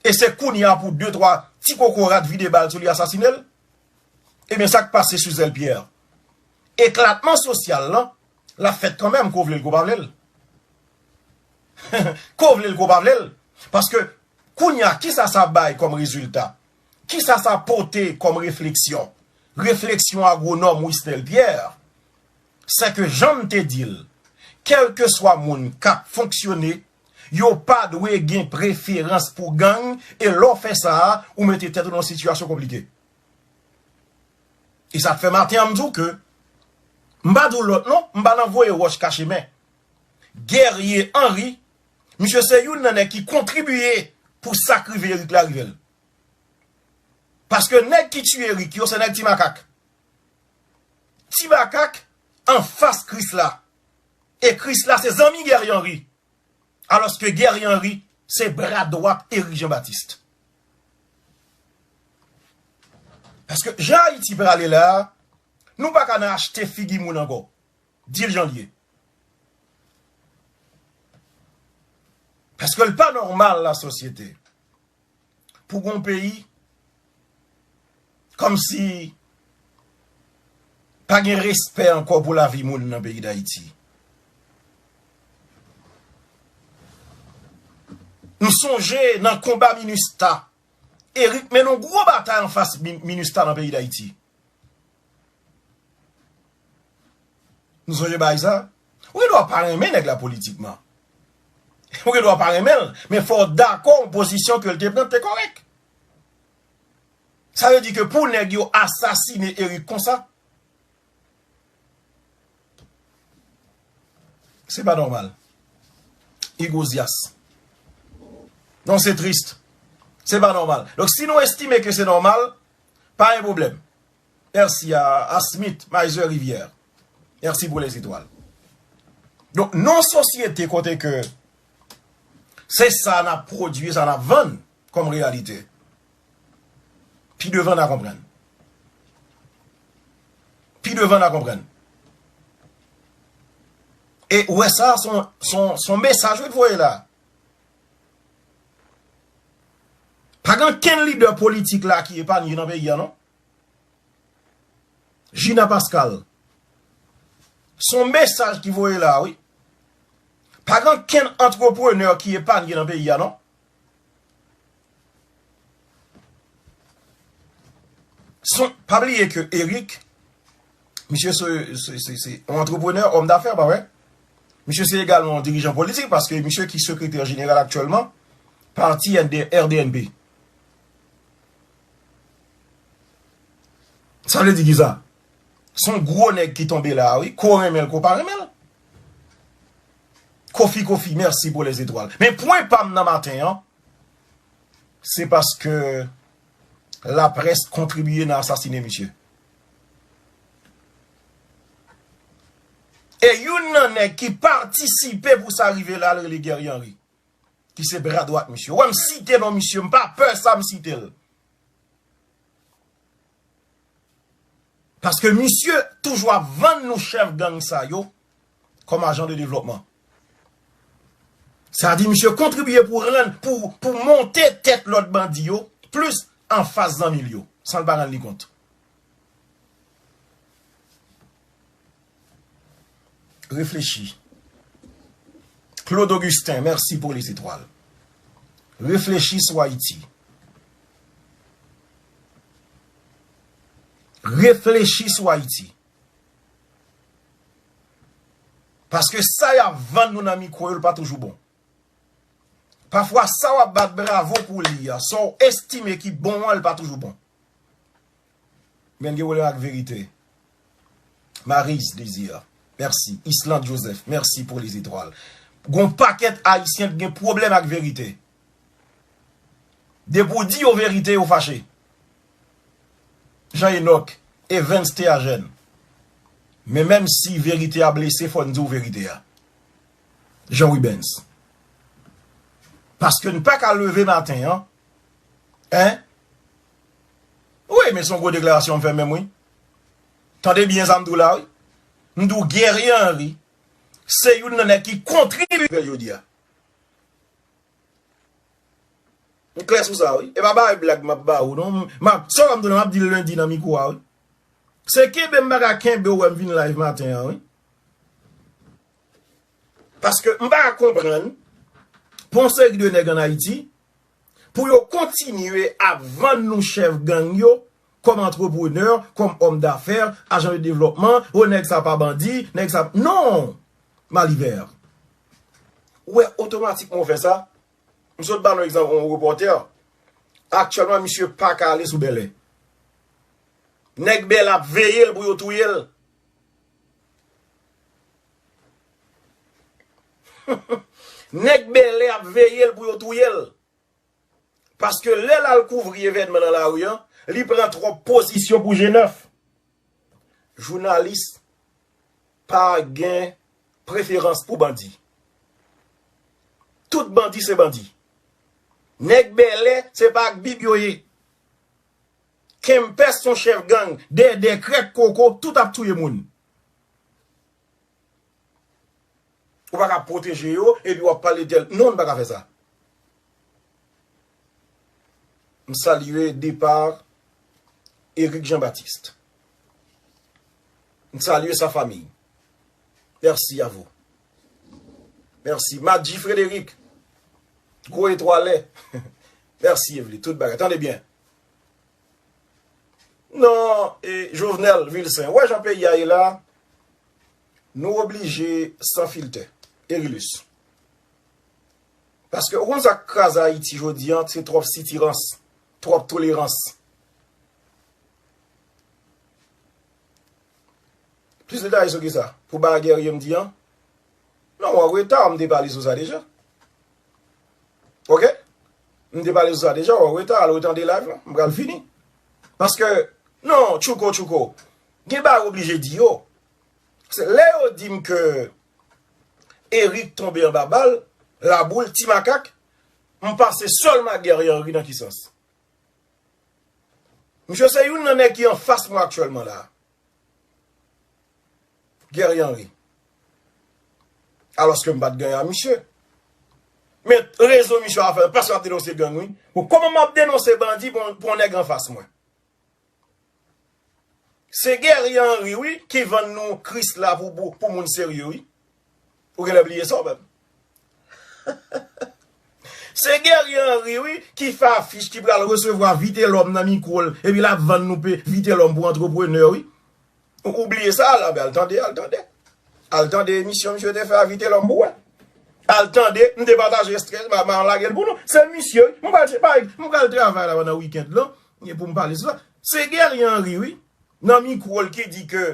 E se kounye a pou de, twa ti kokorat vide bal sou li, asasine l. Ebyen, sa k pase sou Zèl Pyè? Eklatman sosyal lan, l ap fèt kanmenm, ko vle l, ko pa vle l. Ko vle l, ko pa vle l. Paske, kounye a, kisa sa bay kòm rezilta? Kisa sa pote kòm refleksyon? Refleksyon agwonòm Wisnel Pierre, se ke jan m te di l, kèlkeswa moun k ap fonksyone, yo pa dwe gen preferans pou gang, e lè w fè sa a, ou mete tèt ou nan yon sitiyasyon konplike. E sa k fè maten an m di w ke, m pa di w lòt non, m pa nan voye wòch kache men. Guerrier Henry, misye se youn nan nèg ki kontribiye pou sa k rive Eric la rive l. Paske nèg ki tiye Eric yo, se nèg Ti Makak. Ti Makak anfas Krisla. E Krisla se zanmi Guerrier Henry. Alòske Guerrier Henry se bra dwat Eric Jean Baptiste. Paske jan Ayiti prale la a, nou pa ka nan achte figi moun ankò. Di l jan l ye. Paske l pa nòmal, lasosyete, pou gon peyi kòmsi pa gen respè ankò pou lavi moun nan peyi Dayiti. M sonje nan konba Minustah, Eric mennen yon gwo batay anfas Min-, Minustah nan peyi Dayiti. Nou sonje bagay sa? Ou gen dwa pa renmen nèg la politikman. Ou gen dwa pa renmen l, men fò w dakò yon pozisyon ke l te pran te kòrèk. Sa vle di ke pou nèg yo asasine Eric konsa, se pa nòmal. Hugo Zias. Non, se tris. Se pa nòmal. Donk, si nou estime ke se nòmal, pa gen pwoblèm. Mèsi a, a Smith, Maizer Rivière. Mèsi pou lèzetwal. Donk, nan yon sosyete kote ke se sa n ap pwodui, sa n ap vann kòm reyalite. Pi devan n a konprann. Pi devan n a konprann. E ou wè sa, se yon, se yon, se yon mesaj wi k voye la. Pa gen okenn lidè politik la ki epanye nan peyi a, non. Gina Pascal. Se yon mesaj ki voye la, wi. Pa gen okenn antreprenè ki epanye nan peyi a, non. Se yon, pa bliye ke Eric, misye se, se, se, se yon antreprenè, òm dafè, pa vre? Misye se egalman yon dirijan politik, paske misye ki sekretè jeneral aktyèlman pati R D N P. Sa vle di kisa? Se yon gwo nèg ki tonbe la a, wi. Ko renmen l, ko pa renmen l. Kofi, Kofi, mèsi pou lèzetwal. Men pwen pa m nan maten an, se paske laprès kontribiye nan asasinen misye. E youn nan nèg ki patisipe pou sa rive la, l rele Guerrier Henry, ki se bra dwat misye. Ou wè m site non misye, m pa pè sa m site l. Paske misye toujou ap vann nou chèf gang sa yo kòm ajan de devlòpman. Sa di misye kontribiye pou rann, pou, pou monte tèt lòt bandi yo, plis anfas zanmi l yo, san l pa rann li kont. Reflechi. Claude Augustin, mèsi pou lèzetwal. Reflechi sou Ayiti. Reflechi sou Ayiti. Paske sa y ap vann nou nan mikwo yo, l pa toujou bon. Pafwa, sa w ap bat bravo pou li a, sa w estime ki bon an, l pa toujou bon. Men gen pwoblèm ak verite. Maryse Désir, mèsi. Islande Joseph, mèsi pou lèzetwal. Gon pakèt Ayisyen k gen pwoblèm ak verite. Depi w di yo verite, yo fache. Jean Enoch, Evens Théagène. Men menm si verite a blese, fò n di w verite a. Jean Rubens. Paske n pa ka leve maten an, en? Wi, men se yon gwo deklarasyon m fè menm, wi. Tande byen sa m di w la, wi. M di w Guerrier Henry se youn nan nèg ki kontribye jodi a. M klè sou sa, wi. E pa bagay blag m ap ba ou, non. M, m ap, sa w ap m di w la, m ap di l lendi nan mikwo a, wi. Se kenbe m pa ka kenbe w wè m vin live maten an, wi. Paske m pa ka konprann pou yon seri de nèg ann Ayiti, pou yo kontinye ap vann nou chèf gang yo kòm antreprenè, kòm òm dafè, ajan de devlòpman, o nèg sa pa bandi, nèg sa, non! Malivè. Ou wè, otomatikman w fè sa, m sot ba nou egzanp yon repòtè. Aktyèlman, misye pa ka ale sou Bèlè. Nèg Bèlè ap veye l pou yo touye l. Nèg Bèlè ap veye l pou yo touye l. Paske lè l al kouvri evènman nan lari an, li pran twòp pozisyon pou G nèf. Jounalis pa gen preferans pou bandi. Tout bandi se bandi. Nèg Bèlè se pa ak Bib yo ye. Kempès se yon chèf gang, dèdè, krèk koko, tout ap touye moun. Ou pa ka pwoteje yo, epi w ap pale tèl. Non, n pa ka fè sa. M salye depa Eric Jean-Baptiste. M salye sa fanmi. Merci à vous. Merci. Madji Frédéric. Gwo etwalè. Merci, Evely. Tout bagay. Tande byen. Non, e, Jovenel Vilsen, ou wè jan peyi a ye la, nou oblije san filtè. Erilus. Paske ou konn sa k kraze Ayiti jodi an, se twòp sitirans, twòp tolerans. Plis detay sou ki sa? Pou bagay Guerrier m di an? Non, w an reta, m te pale sou sa deja. Oke? M te pale sou sa deja, w an reta, al retande live lan, m pral fini. Paske, non, tchouko, tchouko, gen bagay oblije di yo. Se lè yo di m ke Eric tonbe anba bal, laboul, ti makak, m panse sèlman ak Guerrier Henry nan ki sans? Misye se youn nan nèg ki anfas mwen aktyèlman la. Guerrier Henry. Alòske m pa t ganyan a misye. Men rezon misye a fè, paske m ap denonse gang, wi. Bon, kòman m ap denonse bandi pou, pou yon nèg anfas mwen? Se Guerrier Henry, wi, ki vann nou Kris la pou, pou, pou moun serye, wi. Ou genlè bliye sa, ou menm. Se Guerrier Henry, wi, ki fè afich, ki pral resevwa Vitelhomme nan mikwo l, epi l ap vann nou pe Vitelhomme pou antreprenè, wi. Ou, ou bliye sa, la, ben, al tande, al tande. Al tande emisyon misye te fè a Vitelhomme pou wè. Al tande, m te pataje ekstrè, m a, m a lage l pou nou. Se misye, wi. M pral, m pral travay la pandan wikend lan, e pou m pale sou sa. Se Guerrier Henry, wi, nan mikwo l ki di ke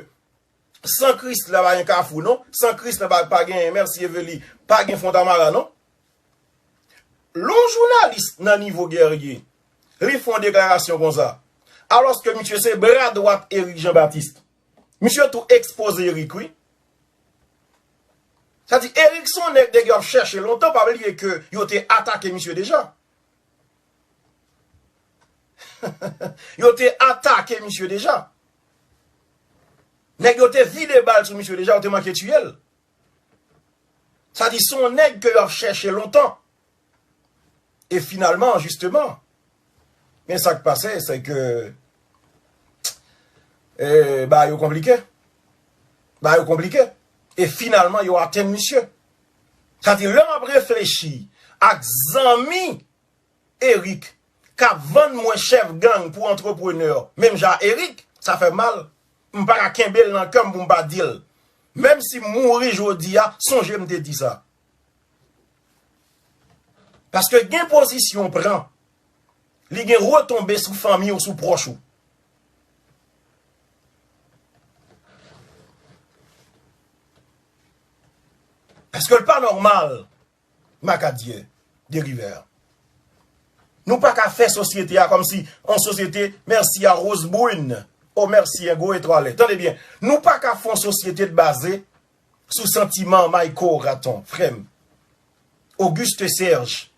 san Kris la pa gen Kafou, non. San Kris la pa, pa gen, mèsi Evely, pa gen Fontamara, non. Lè yon jounalis nan nivo Guerrier, li fè yon deklarasyon konsa, alòske misye se bra dwat Eric Jean-Baptiste. Misye tou ekspoze Eric, wi. Sa di, Eric se yon nèg, nèg yo ap chèche lontan, pa bliye ke yo te atake misye deja. Yo te atake misye deja. Nèg yo te vide bal sou misye deja, yo te manke tiye l. Sa di, se yon nèg ke yo ap chèche lontan. E finalman, jisteman, men sa k pase, se ke, e, bagay yo konplike. Bagay yo konplike. E finalman, yo atenn misye. Sa di, lè m ap reflechi ak zanmi Eric, k ap vann mwen chèf gang pou antreprenè, menm jan a Eric, sa fè m mal. M pa ka kenbe l nan kè m pou m pa di l. Menm si m mouri jodi a, sonje m te di sa. Paske gen pozisyon w pran, li gen retonbe sou fanmi w, sou pwòch ou. Paske l pa nòmal. Makadye, Deriver. Nou pa ka fè sosyete a kòmsi yon sosyete, mèsi a Rose Brune. Oh, mèsi, yon gwo etwale. Tande byen, nou pa ka fè yon sosyete t baze sou santiman Michael Raton, frè m. Auguste Serge.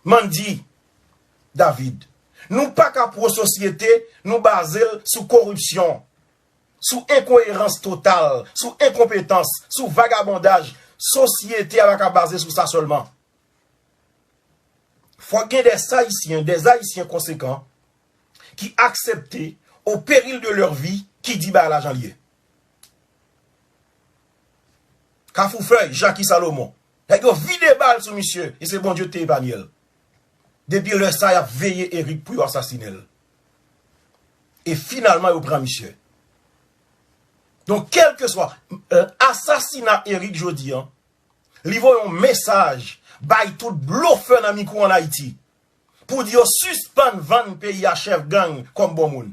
Mandy David. Nou pa ka pran sosyete, nou baze l sou koripsyon, sou enkoyerans total, sou enkonpetans, sou vagabondaj. Sosyete a pa ka baze sou sa sèlman. Fòk gen dè Ayisyen, dè Ayisyen konsekan ki aksepte au péril de leur vie, ki di bagay la jan l ye. Kafou Fèy, Jacky Salomon. Nèg yo vide bal sou misye, e se Bondye ki te epanye l. Depi lè sa, y ap veye Eric pou yo asasinen l. E finalman, yo pran misye. Donk, kèlkeswa, euh, asasina Eric jodi a, li voye yon mesaj bay tout blofè nan mikwo ann Ayiti pou di yo sispann vann peyi a chèf gang kòm bon moun.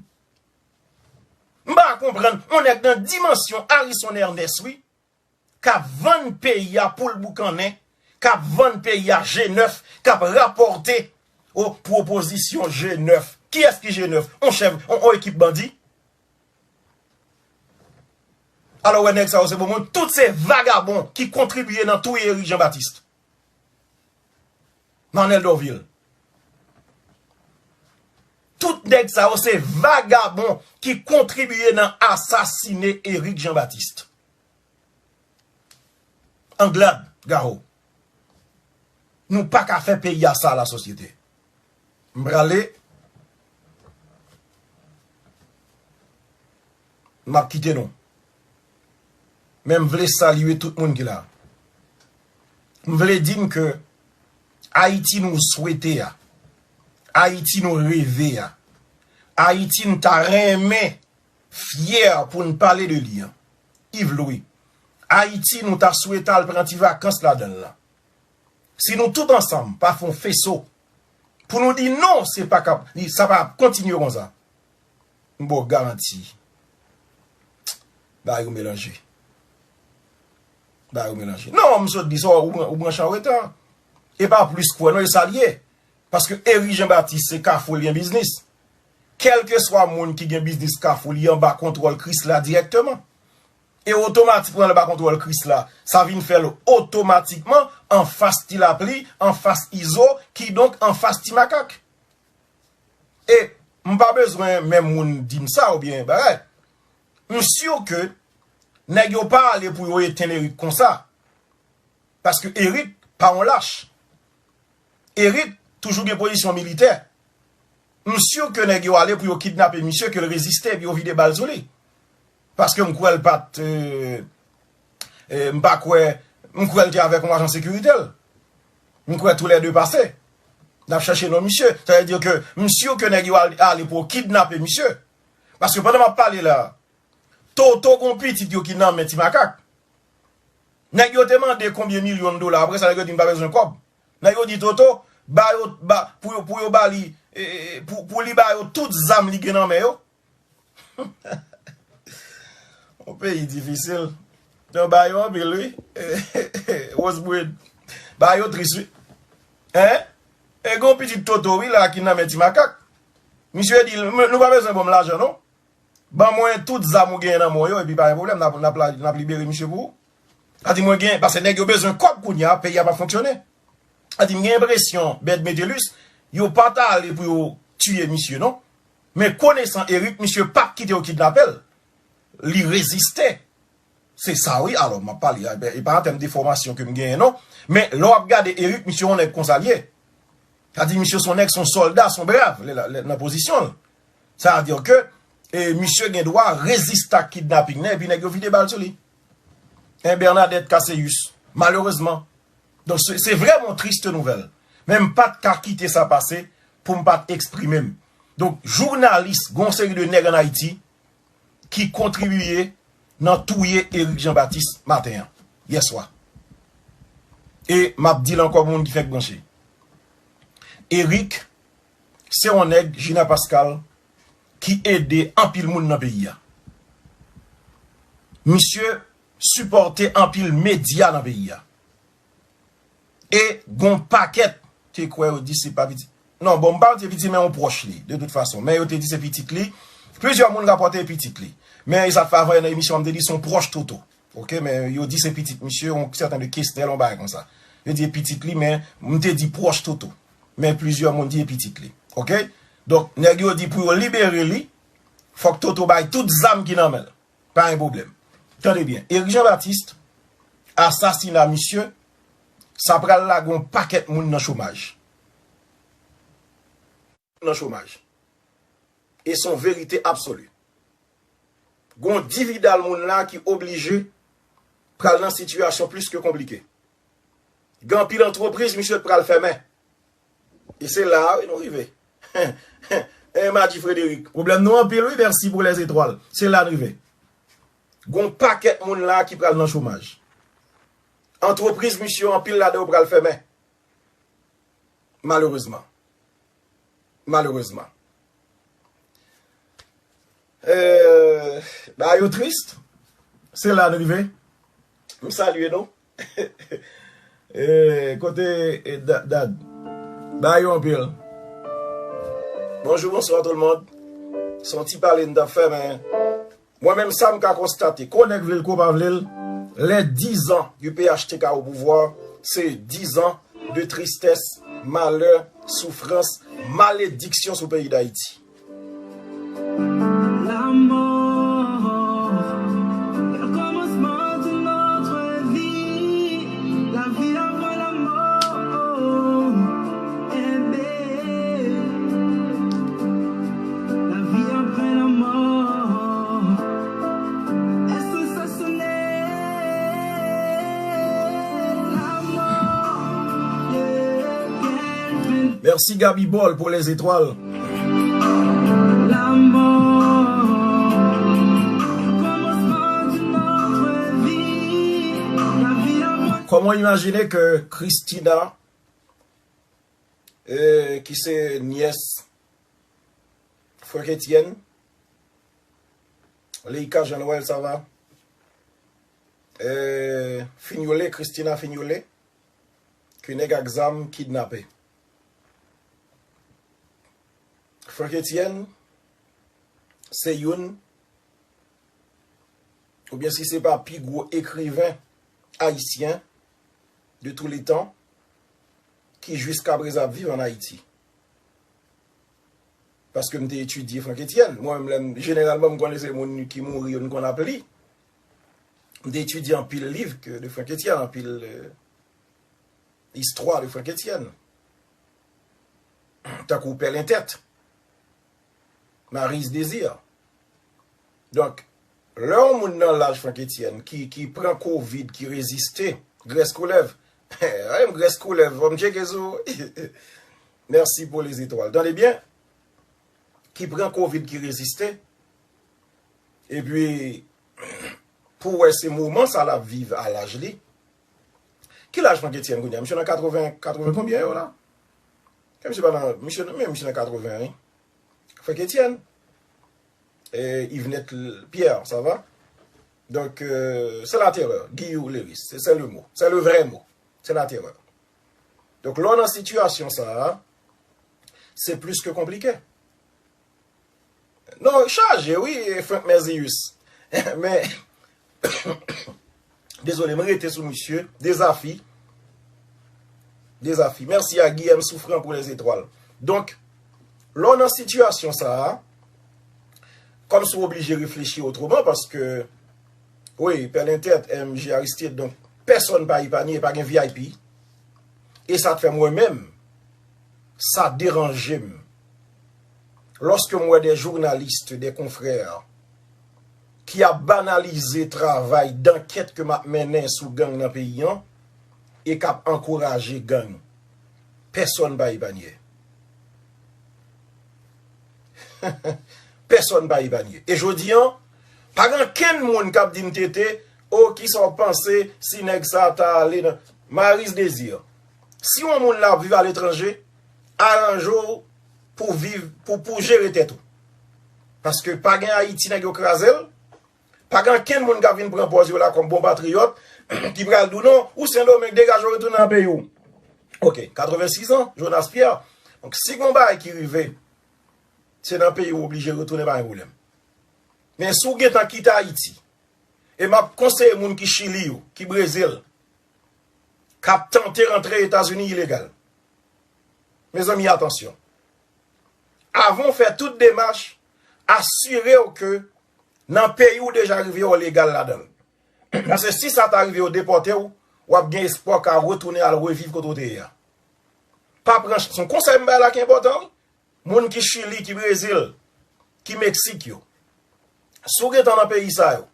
M pa konprann, yon nèg nan dimansyon Harrison Ernest, wi, k ap vann peyi a pou l boukannen, k ap vann peyi a G nèf, k ap rapòte o pwopozisyon G nèf. Kiyès ki G nèf? On chèf, on, on ekip bandi? Alò, wè nèg sa yo se bon moun, tout se vagabon ki kontribiye nan touye Eric Jean Baptiste. Nan Nèl Dòvil. Tout nèg sa yo se vagabon ki kontribiye nan asasine Eric Jean Baptiste. Anglad, Gaho. Nou pa ka fè peyi a sa, lasosyete. M prale. M ap kite nou. Men m vle salye tout moun ki la. M vle di n ke Ayiti nou swete a, Ayiti nou reve a, Ayiti n ta renmen fyè pou n pale de li an. Yves Louis. Ayiti nou ta swete al pran ti vakans ladan l lan. Si nou tout ansanm pa fè yon feso pou nou di non, se pa kap, li, sa pa ap kontinye konsa. M ba w garanti. Bagay yo melanje. Bagay yo melanje. Non, m sot di sa, ou, ou branche an reta. E pa plis kwè, non, e sa l ye. Paske Eric Jean Baptiste se Kafou li gen biznis. Kèlkeswa moun ki gen biznis Kafou, li anba kontwòl Krisla dirèkteman. E otomatikman, lè l anba kontwòl Krisla, sa vin fè l otomatikman anfas Ti Lapli, anfas Izo, kidonk anfas Ti Makak. E m pa bezwen menm moun di m sa oubyen bagay. M si ke nèg yo pa ale pou yo etenn Eric konsa. Paske Eric pa yon lach. Eric toujou gen pozisyon militè. M si ke nèg yo ale pou yo kidnape misye, ke l reziste, epi yo vide bal sou li. Paske m kwè l pa t, euh, euh, m pa kwè, m kwè l te avèk yon ajan sekirite l. M kwè toulède pase. N ap chèche non misye. Sa vle di ke m si ke nèg yo al-, ale pou yo kidnape misye. Paske pandan m ap pale la, Toto gon pitit yo ki nan men Ti Makak. Nèg yo te mande konbyen milyon dola. Apre sa, nèg yo di m pa bezwen kòb. Nèg yo di Toto, ba yo, ba, pou yo, pou yo ba li, e, e, pou, pou li ba yo tout zam li gen nan men yo. On peyi difisil. Yo ba yo anpil, wi. Rosebud. Ba yo tris, wi. Hein? E gon pitit Toto, wi, la, ki nan men Ti Makak. Misye di, nou pa bezwen ban m lajan, non. Ban mwen tout zam ou genyen nan men w yo, epi pa gen pwoblèm, n ap, n ap la, n ap libere misye pou ou. Sa di mwen gen, paske nèg yo bezwen kòb kounye a, peyi a p ap fonksyone. Sa di m gen enpresyon, Bèd Metellus, yo pa t ale pou yo tiye misye, non. Men konesan Eric, misye p ap kite yo kidnape l. Li reziste. Se sa wi, alò, m ap pale, e pa an tèm de fòmasyon ke m genyen, non. Men lè w ap gade Eric, misye yon nèg konsa l ye. Sa di misye se yon nèg, se yon sòlda, se yon brav, lè, lè, nan pozisyon l. Sa vle di ke, e, misye gen dwa reziste ak kidnaping nan, epi nèg yo vide bal sou li. En Bernadette Casséus, malerezman. Donk, se, se vrèman yon triste nouvèl. Men m pa t ka kite sa pase pou m pa t eksprime m. Donk, jounalis, gon seri de nèg ann Ayiti, ki kontribiye nan touye Eric Jean Baptiste maten an, yèswa. E m ap di l ankò pou moun ki fèk branche. Eric, se yon nèg, Gina Pascal, ki ede anpil moun nan peyi a. Misye sipòte anpil medya nan peyi a. E gon pakèt te kwè yo di se pa pitit. Non, bon, m pa di se pitit, men yon pwòch li, de tout fason. Men yo te di se pitit li. Plizyè moun rapòte se pitit li. Men e sa k fè avan nan emisyon an, m te di se yon pwòch Toto. Oke, men yo di se pitit misye, yon sèten de Kesnel, yon bagay konsa. Yo di se pitit li, men m te di pwòch Toto. Men plizyè moun di se pitit li. Oke? Donk, nèg yo di pou yo libere li, fòk Toto bay tout zam ki nan men l. Pa gen pwoblèm. Tande byen. Eric Jean Baptiste, asasina misye, sa pral lage yon pakèt moun nan chomaj. Nan chomaj. E se yon verite absoli. Gon dividal moun la ki oblije pral nan sitiyasyon plis ke konplike. Gen anpil antrepriz misye pral fèmen. E se la a wi nou rive. Eh, Madi Frederic, pwoblèm nou anpil wi, mèsi pou lèzetwal. Se la n rive. Gon pakèt moun la ki pral nan chomaj. Antrepriz misye anpil ladan yo pral fèmen. Malerezman. Malerezman. Eh, bagay yo tris. Se la n rive. M salye nou. Eh, kote, eh, Da- Dad? Bagay yo anpil. Bonjou, bonswa tout le monde. Se yon ti pale n t ap fè, men mwen menm sa m ka konstate, ko nèg vle l, ko pa vle l, les dix ans du P H T K au pouvoir, se dix ans de tristès, malè, soufrans, malediksyon sou peyi Dayiti. La mort, le commencement d'une autre vie, la vie après la mort, eh ben, la vie après la mort, est-ce que ça sonnait la mort, yeah, yeah. Merci Gaby Ball pour les étoiles. Kòman w imajine ke Christina, eh, ki se nyès Franck Etienne, Leïka Jean Noël, sa va? Eh, Fignolé, Christina Fignolé, ke nèg ak zam kidnape. Franck Etienne, se youn, oubyen si se pa pi gwo ekriven ayisyen de tous les temps, ki jiskaprezan ap viv ann Ayiti. Paske m te etidye Franck Etienne. Mwen menm, lè m, jeneralman, m konnen se moun ki mouri yo n konn ap li. M te etidye anpil liv ke de Franck Etienne, anpil, eh, istwa de Franck Etienne. Tankou Pèlen Tèt, Maryse Désir. Donk, lè yon moun nan laj Franck Etienne ki, ki pran kovid, ki reziste, Grès Koulèv, eh, grès koulèv, fò m tcheke sou. Merci pour les étoiles. Tande byen, ki pran kovid, ki reziste, epi pou wè se moman sa l ap viv a laj li. Ki laj Franck Etienne kounye a? Misye nan katreven, katreven konbyen yo la? Ke misye pa nan, misye, men misye nan katreven, wi. Franck Etienne, eh, Yvenette L- Pierre, ça va? Donc, euh, c'est la terreur. Guillou Léris, c'est c'est le mot. C'est le vrai mot. C'est la terreur. Donc, lè w nan sitiyasyon sa a, se plis ke konplike. Non, chaje, wi, Franck Merzius. Men, dezole, mwen rete sou misye. Dezafi. Dezafi. Mèsi a Guy M Souffrant pou les étoiles. Donk, lè w nan sitiyasyon sa a, kòmsi w oblije reflechi otreman, paske, wi, Pèlen Tèt, M J Aristide, donk, pèsonn pa epanye, pa gen V I P. E sa t fè mwen menm, sa deranje m. Lòske m wè de jounalis, de konfrè, ki ap banalize travay dankèt ke m ap mennen sou gang nan peyi an, e k ap ankouraje gang, pèsonn pa epanye. Pèsonn pa epanye. E jodi an, pa gen ankenn moun k ap di m, Tete, o, kisa w panse si nèg sa ta ale nan Maryse Désir? Si yon moun la ap viv aletranje, aranje w pou viv, pou, pou jere tèt ou. Paske pa gen Ayiti nèg yo kraze l, pa gen ankenn moun k ap vin pran pòz yo la kòm bon patriyòt, ki pral di w non, ou Sendomeng, degaje w retounen nan peyi w. Ok, katrevensis an, Jonas Pierre. Donk, si gon bagay ki rive, se nan peyi w oblije retounen, pa gen pwoblèm. Men si w gentan kite Ayiti, e m ap konseye moun ki Chili yo, ki Brezil, k ap tante rantre Etazini ilegal. Mezanmi, atansyon. Avan w fè tout demach, asire w ke nan peyi w deja rive a, w legal ladan l. Paske si sa ta rive yo depòte w, w ap gen espwa w ka retounen al reviv kote w te ye a. Pa pran ch- se yon konsèy m bay la ki enpòtan, wi. Moun ki Chili, ki Brezil, ki Meksik yo. Si w gentan nan peyi sa yo,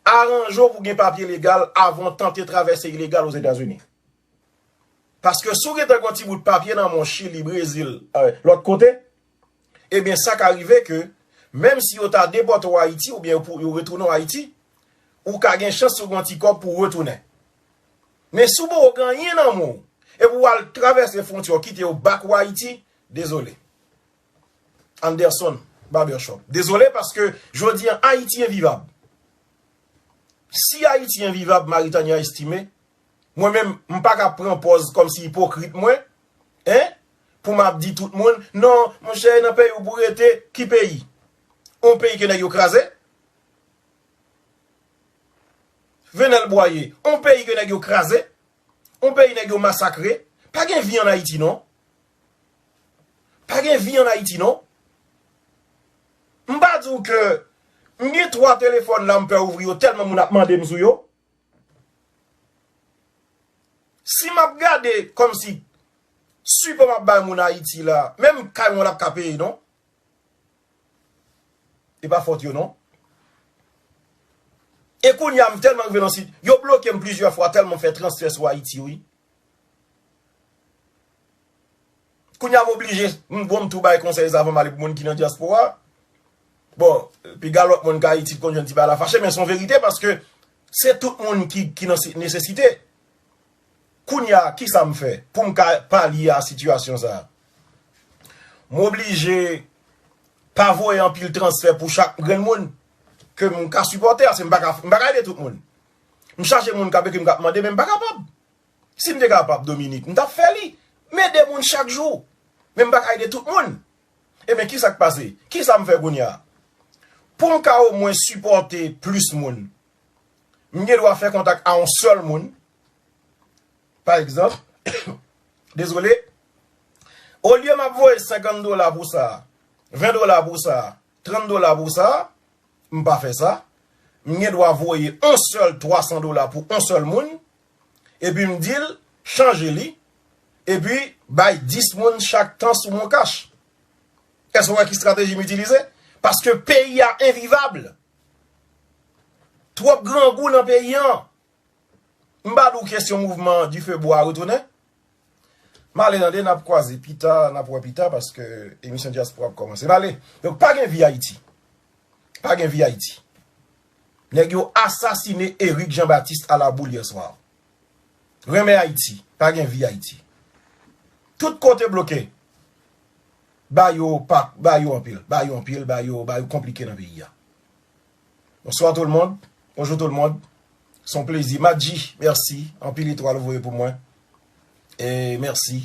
aranje w pou gen papye legal avan w tante travèse ilegal Ozetazini. Paske si w gentan gen yon ti bout papye nan men w Chili, Brezil, eh, lòt kote, ebyen sa ka rive ke menm si yo ta depòte w Ayiti oubyen yo pou- yo retounen w Ayiti, ou ka gen chans si w gen yon ti kòb pou w retounen. Men si w poko gen anyen nan men w, epi w al travèse fwontyè w kite yo back w Ayiti, dezole. Anderson Barbershop. Dezole paske jodi an Ayiti envivab. Si Ayiti envivab, Maritania Estimé, mwen menm, m pa ka pran pòz kòmsi ipokrit mwen, en, pou m ap di tout moun, non, monchè, nan peyi w pou rete, ki peyi? On peyi ke nèg yo kraze? Venel Boyer, on peyi ke nèg yo kraze? On peyi nèg yo masakre? Pa gen vi ann Ayiti, non. Pa gen vi ann Ayiti, non. M pa di w ke m gen twa telefòn la, m pè ouvri yo tèlman moun ap mande m sou yo. Si m ap gade kòmsi sipò m ap bay moun Ayiti la, menm kay mwen l ap ka peye, non. E pa fòt yo, non. E kounye a, m tèlman rive nan sit, yo bloke m plizyè fwa tèlman m fè transfè sou Ayiti, wi. Kounye a, m oblije, m, bon, m tou bay konsèy sa avan m ale pou moun ki nan dyaspora. Bon, piga lòt moun ka Ayiti konn jwenn ti bagay la fache, men se yon verite paske se tout moun ki, ki nan si- nesesite. Kounye a, kisa m fè pou m ka palye a sitiyasyon sa a? M oblije pa voye anpil transfè pou chak grenn moun ke m ka sipòte, paske m pa ka, m pa ka ede tout moun. M chache moun k ap ekri m k ap mande, men m pa kapab. Si m te kapab, Dominique, m t ap fè li. M ede moun chak jou. Men m pa ka ede tout moun. Ebyen, kisa k pase? Kisa m fè kounye a? Pou m ka omwen sipòte plis moun, m gen dwa fè kontak a yon sèl moun. Pa egzanp, dezole, olye m ap voye senkant dola pou sa, ven dola pou sa, trant dola pou sa, m pa fè sa. M gen dwa voye yon sèl twa san dola pou yon sèl moun, epi m di l, chanje li, epi bay dis moun chak tan sou MonCash. Èske w wè ki estrateji m itilize? Paske peyi a envivab. Twòp grangou nan peyi an. M pa di w kesyon mouvman Dife Bwa a retounen. M ale tande, n ap kwaze pita, n ap wè pita, paske emisyon Dyaspora ap kòmanse. M ale. Donk, pa gen vi Ayiti. Pa gen vi Ayiti. Nèg yo asasine Eric Jean Baptiste à la boule yè swa. Renmen Ayiti, pa gen vi Ayiti. Tout kote bloke. Ba yo pa, ba yo anpil, ba yo anpil, ba yo, ba yo konplike nan peyi a. Bonsoir tout le monde. Bonjour tout le monde. Se yon plezi. Madji, mèsi. Anpil etwal ou voye pou mwen. E mèsi.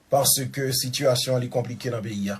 Paske sitiyasyon an li konplike nan peyi a.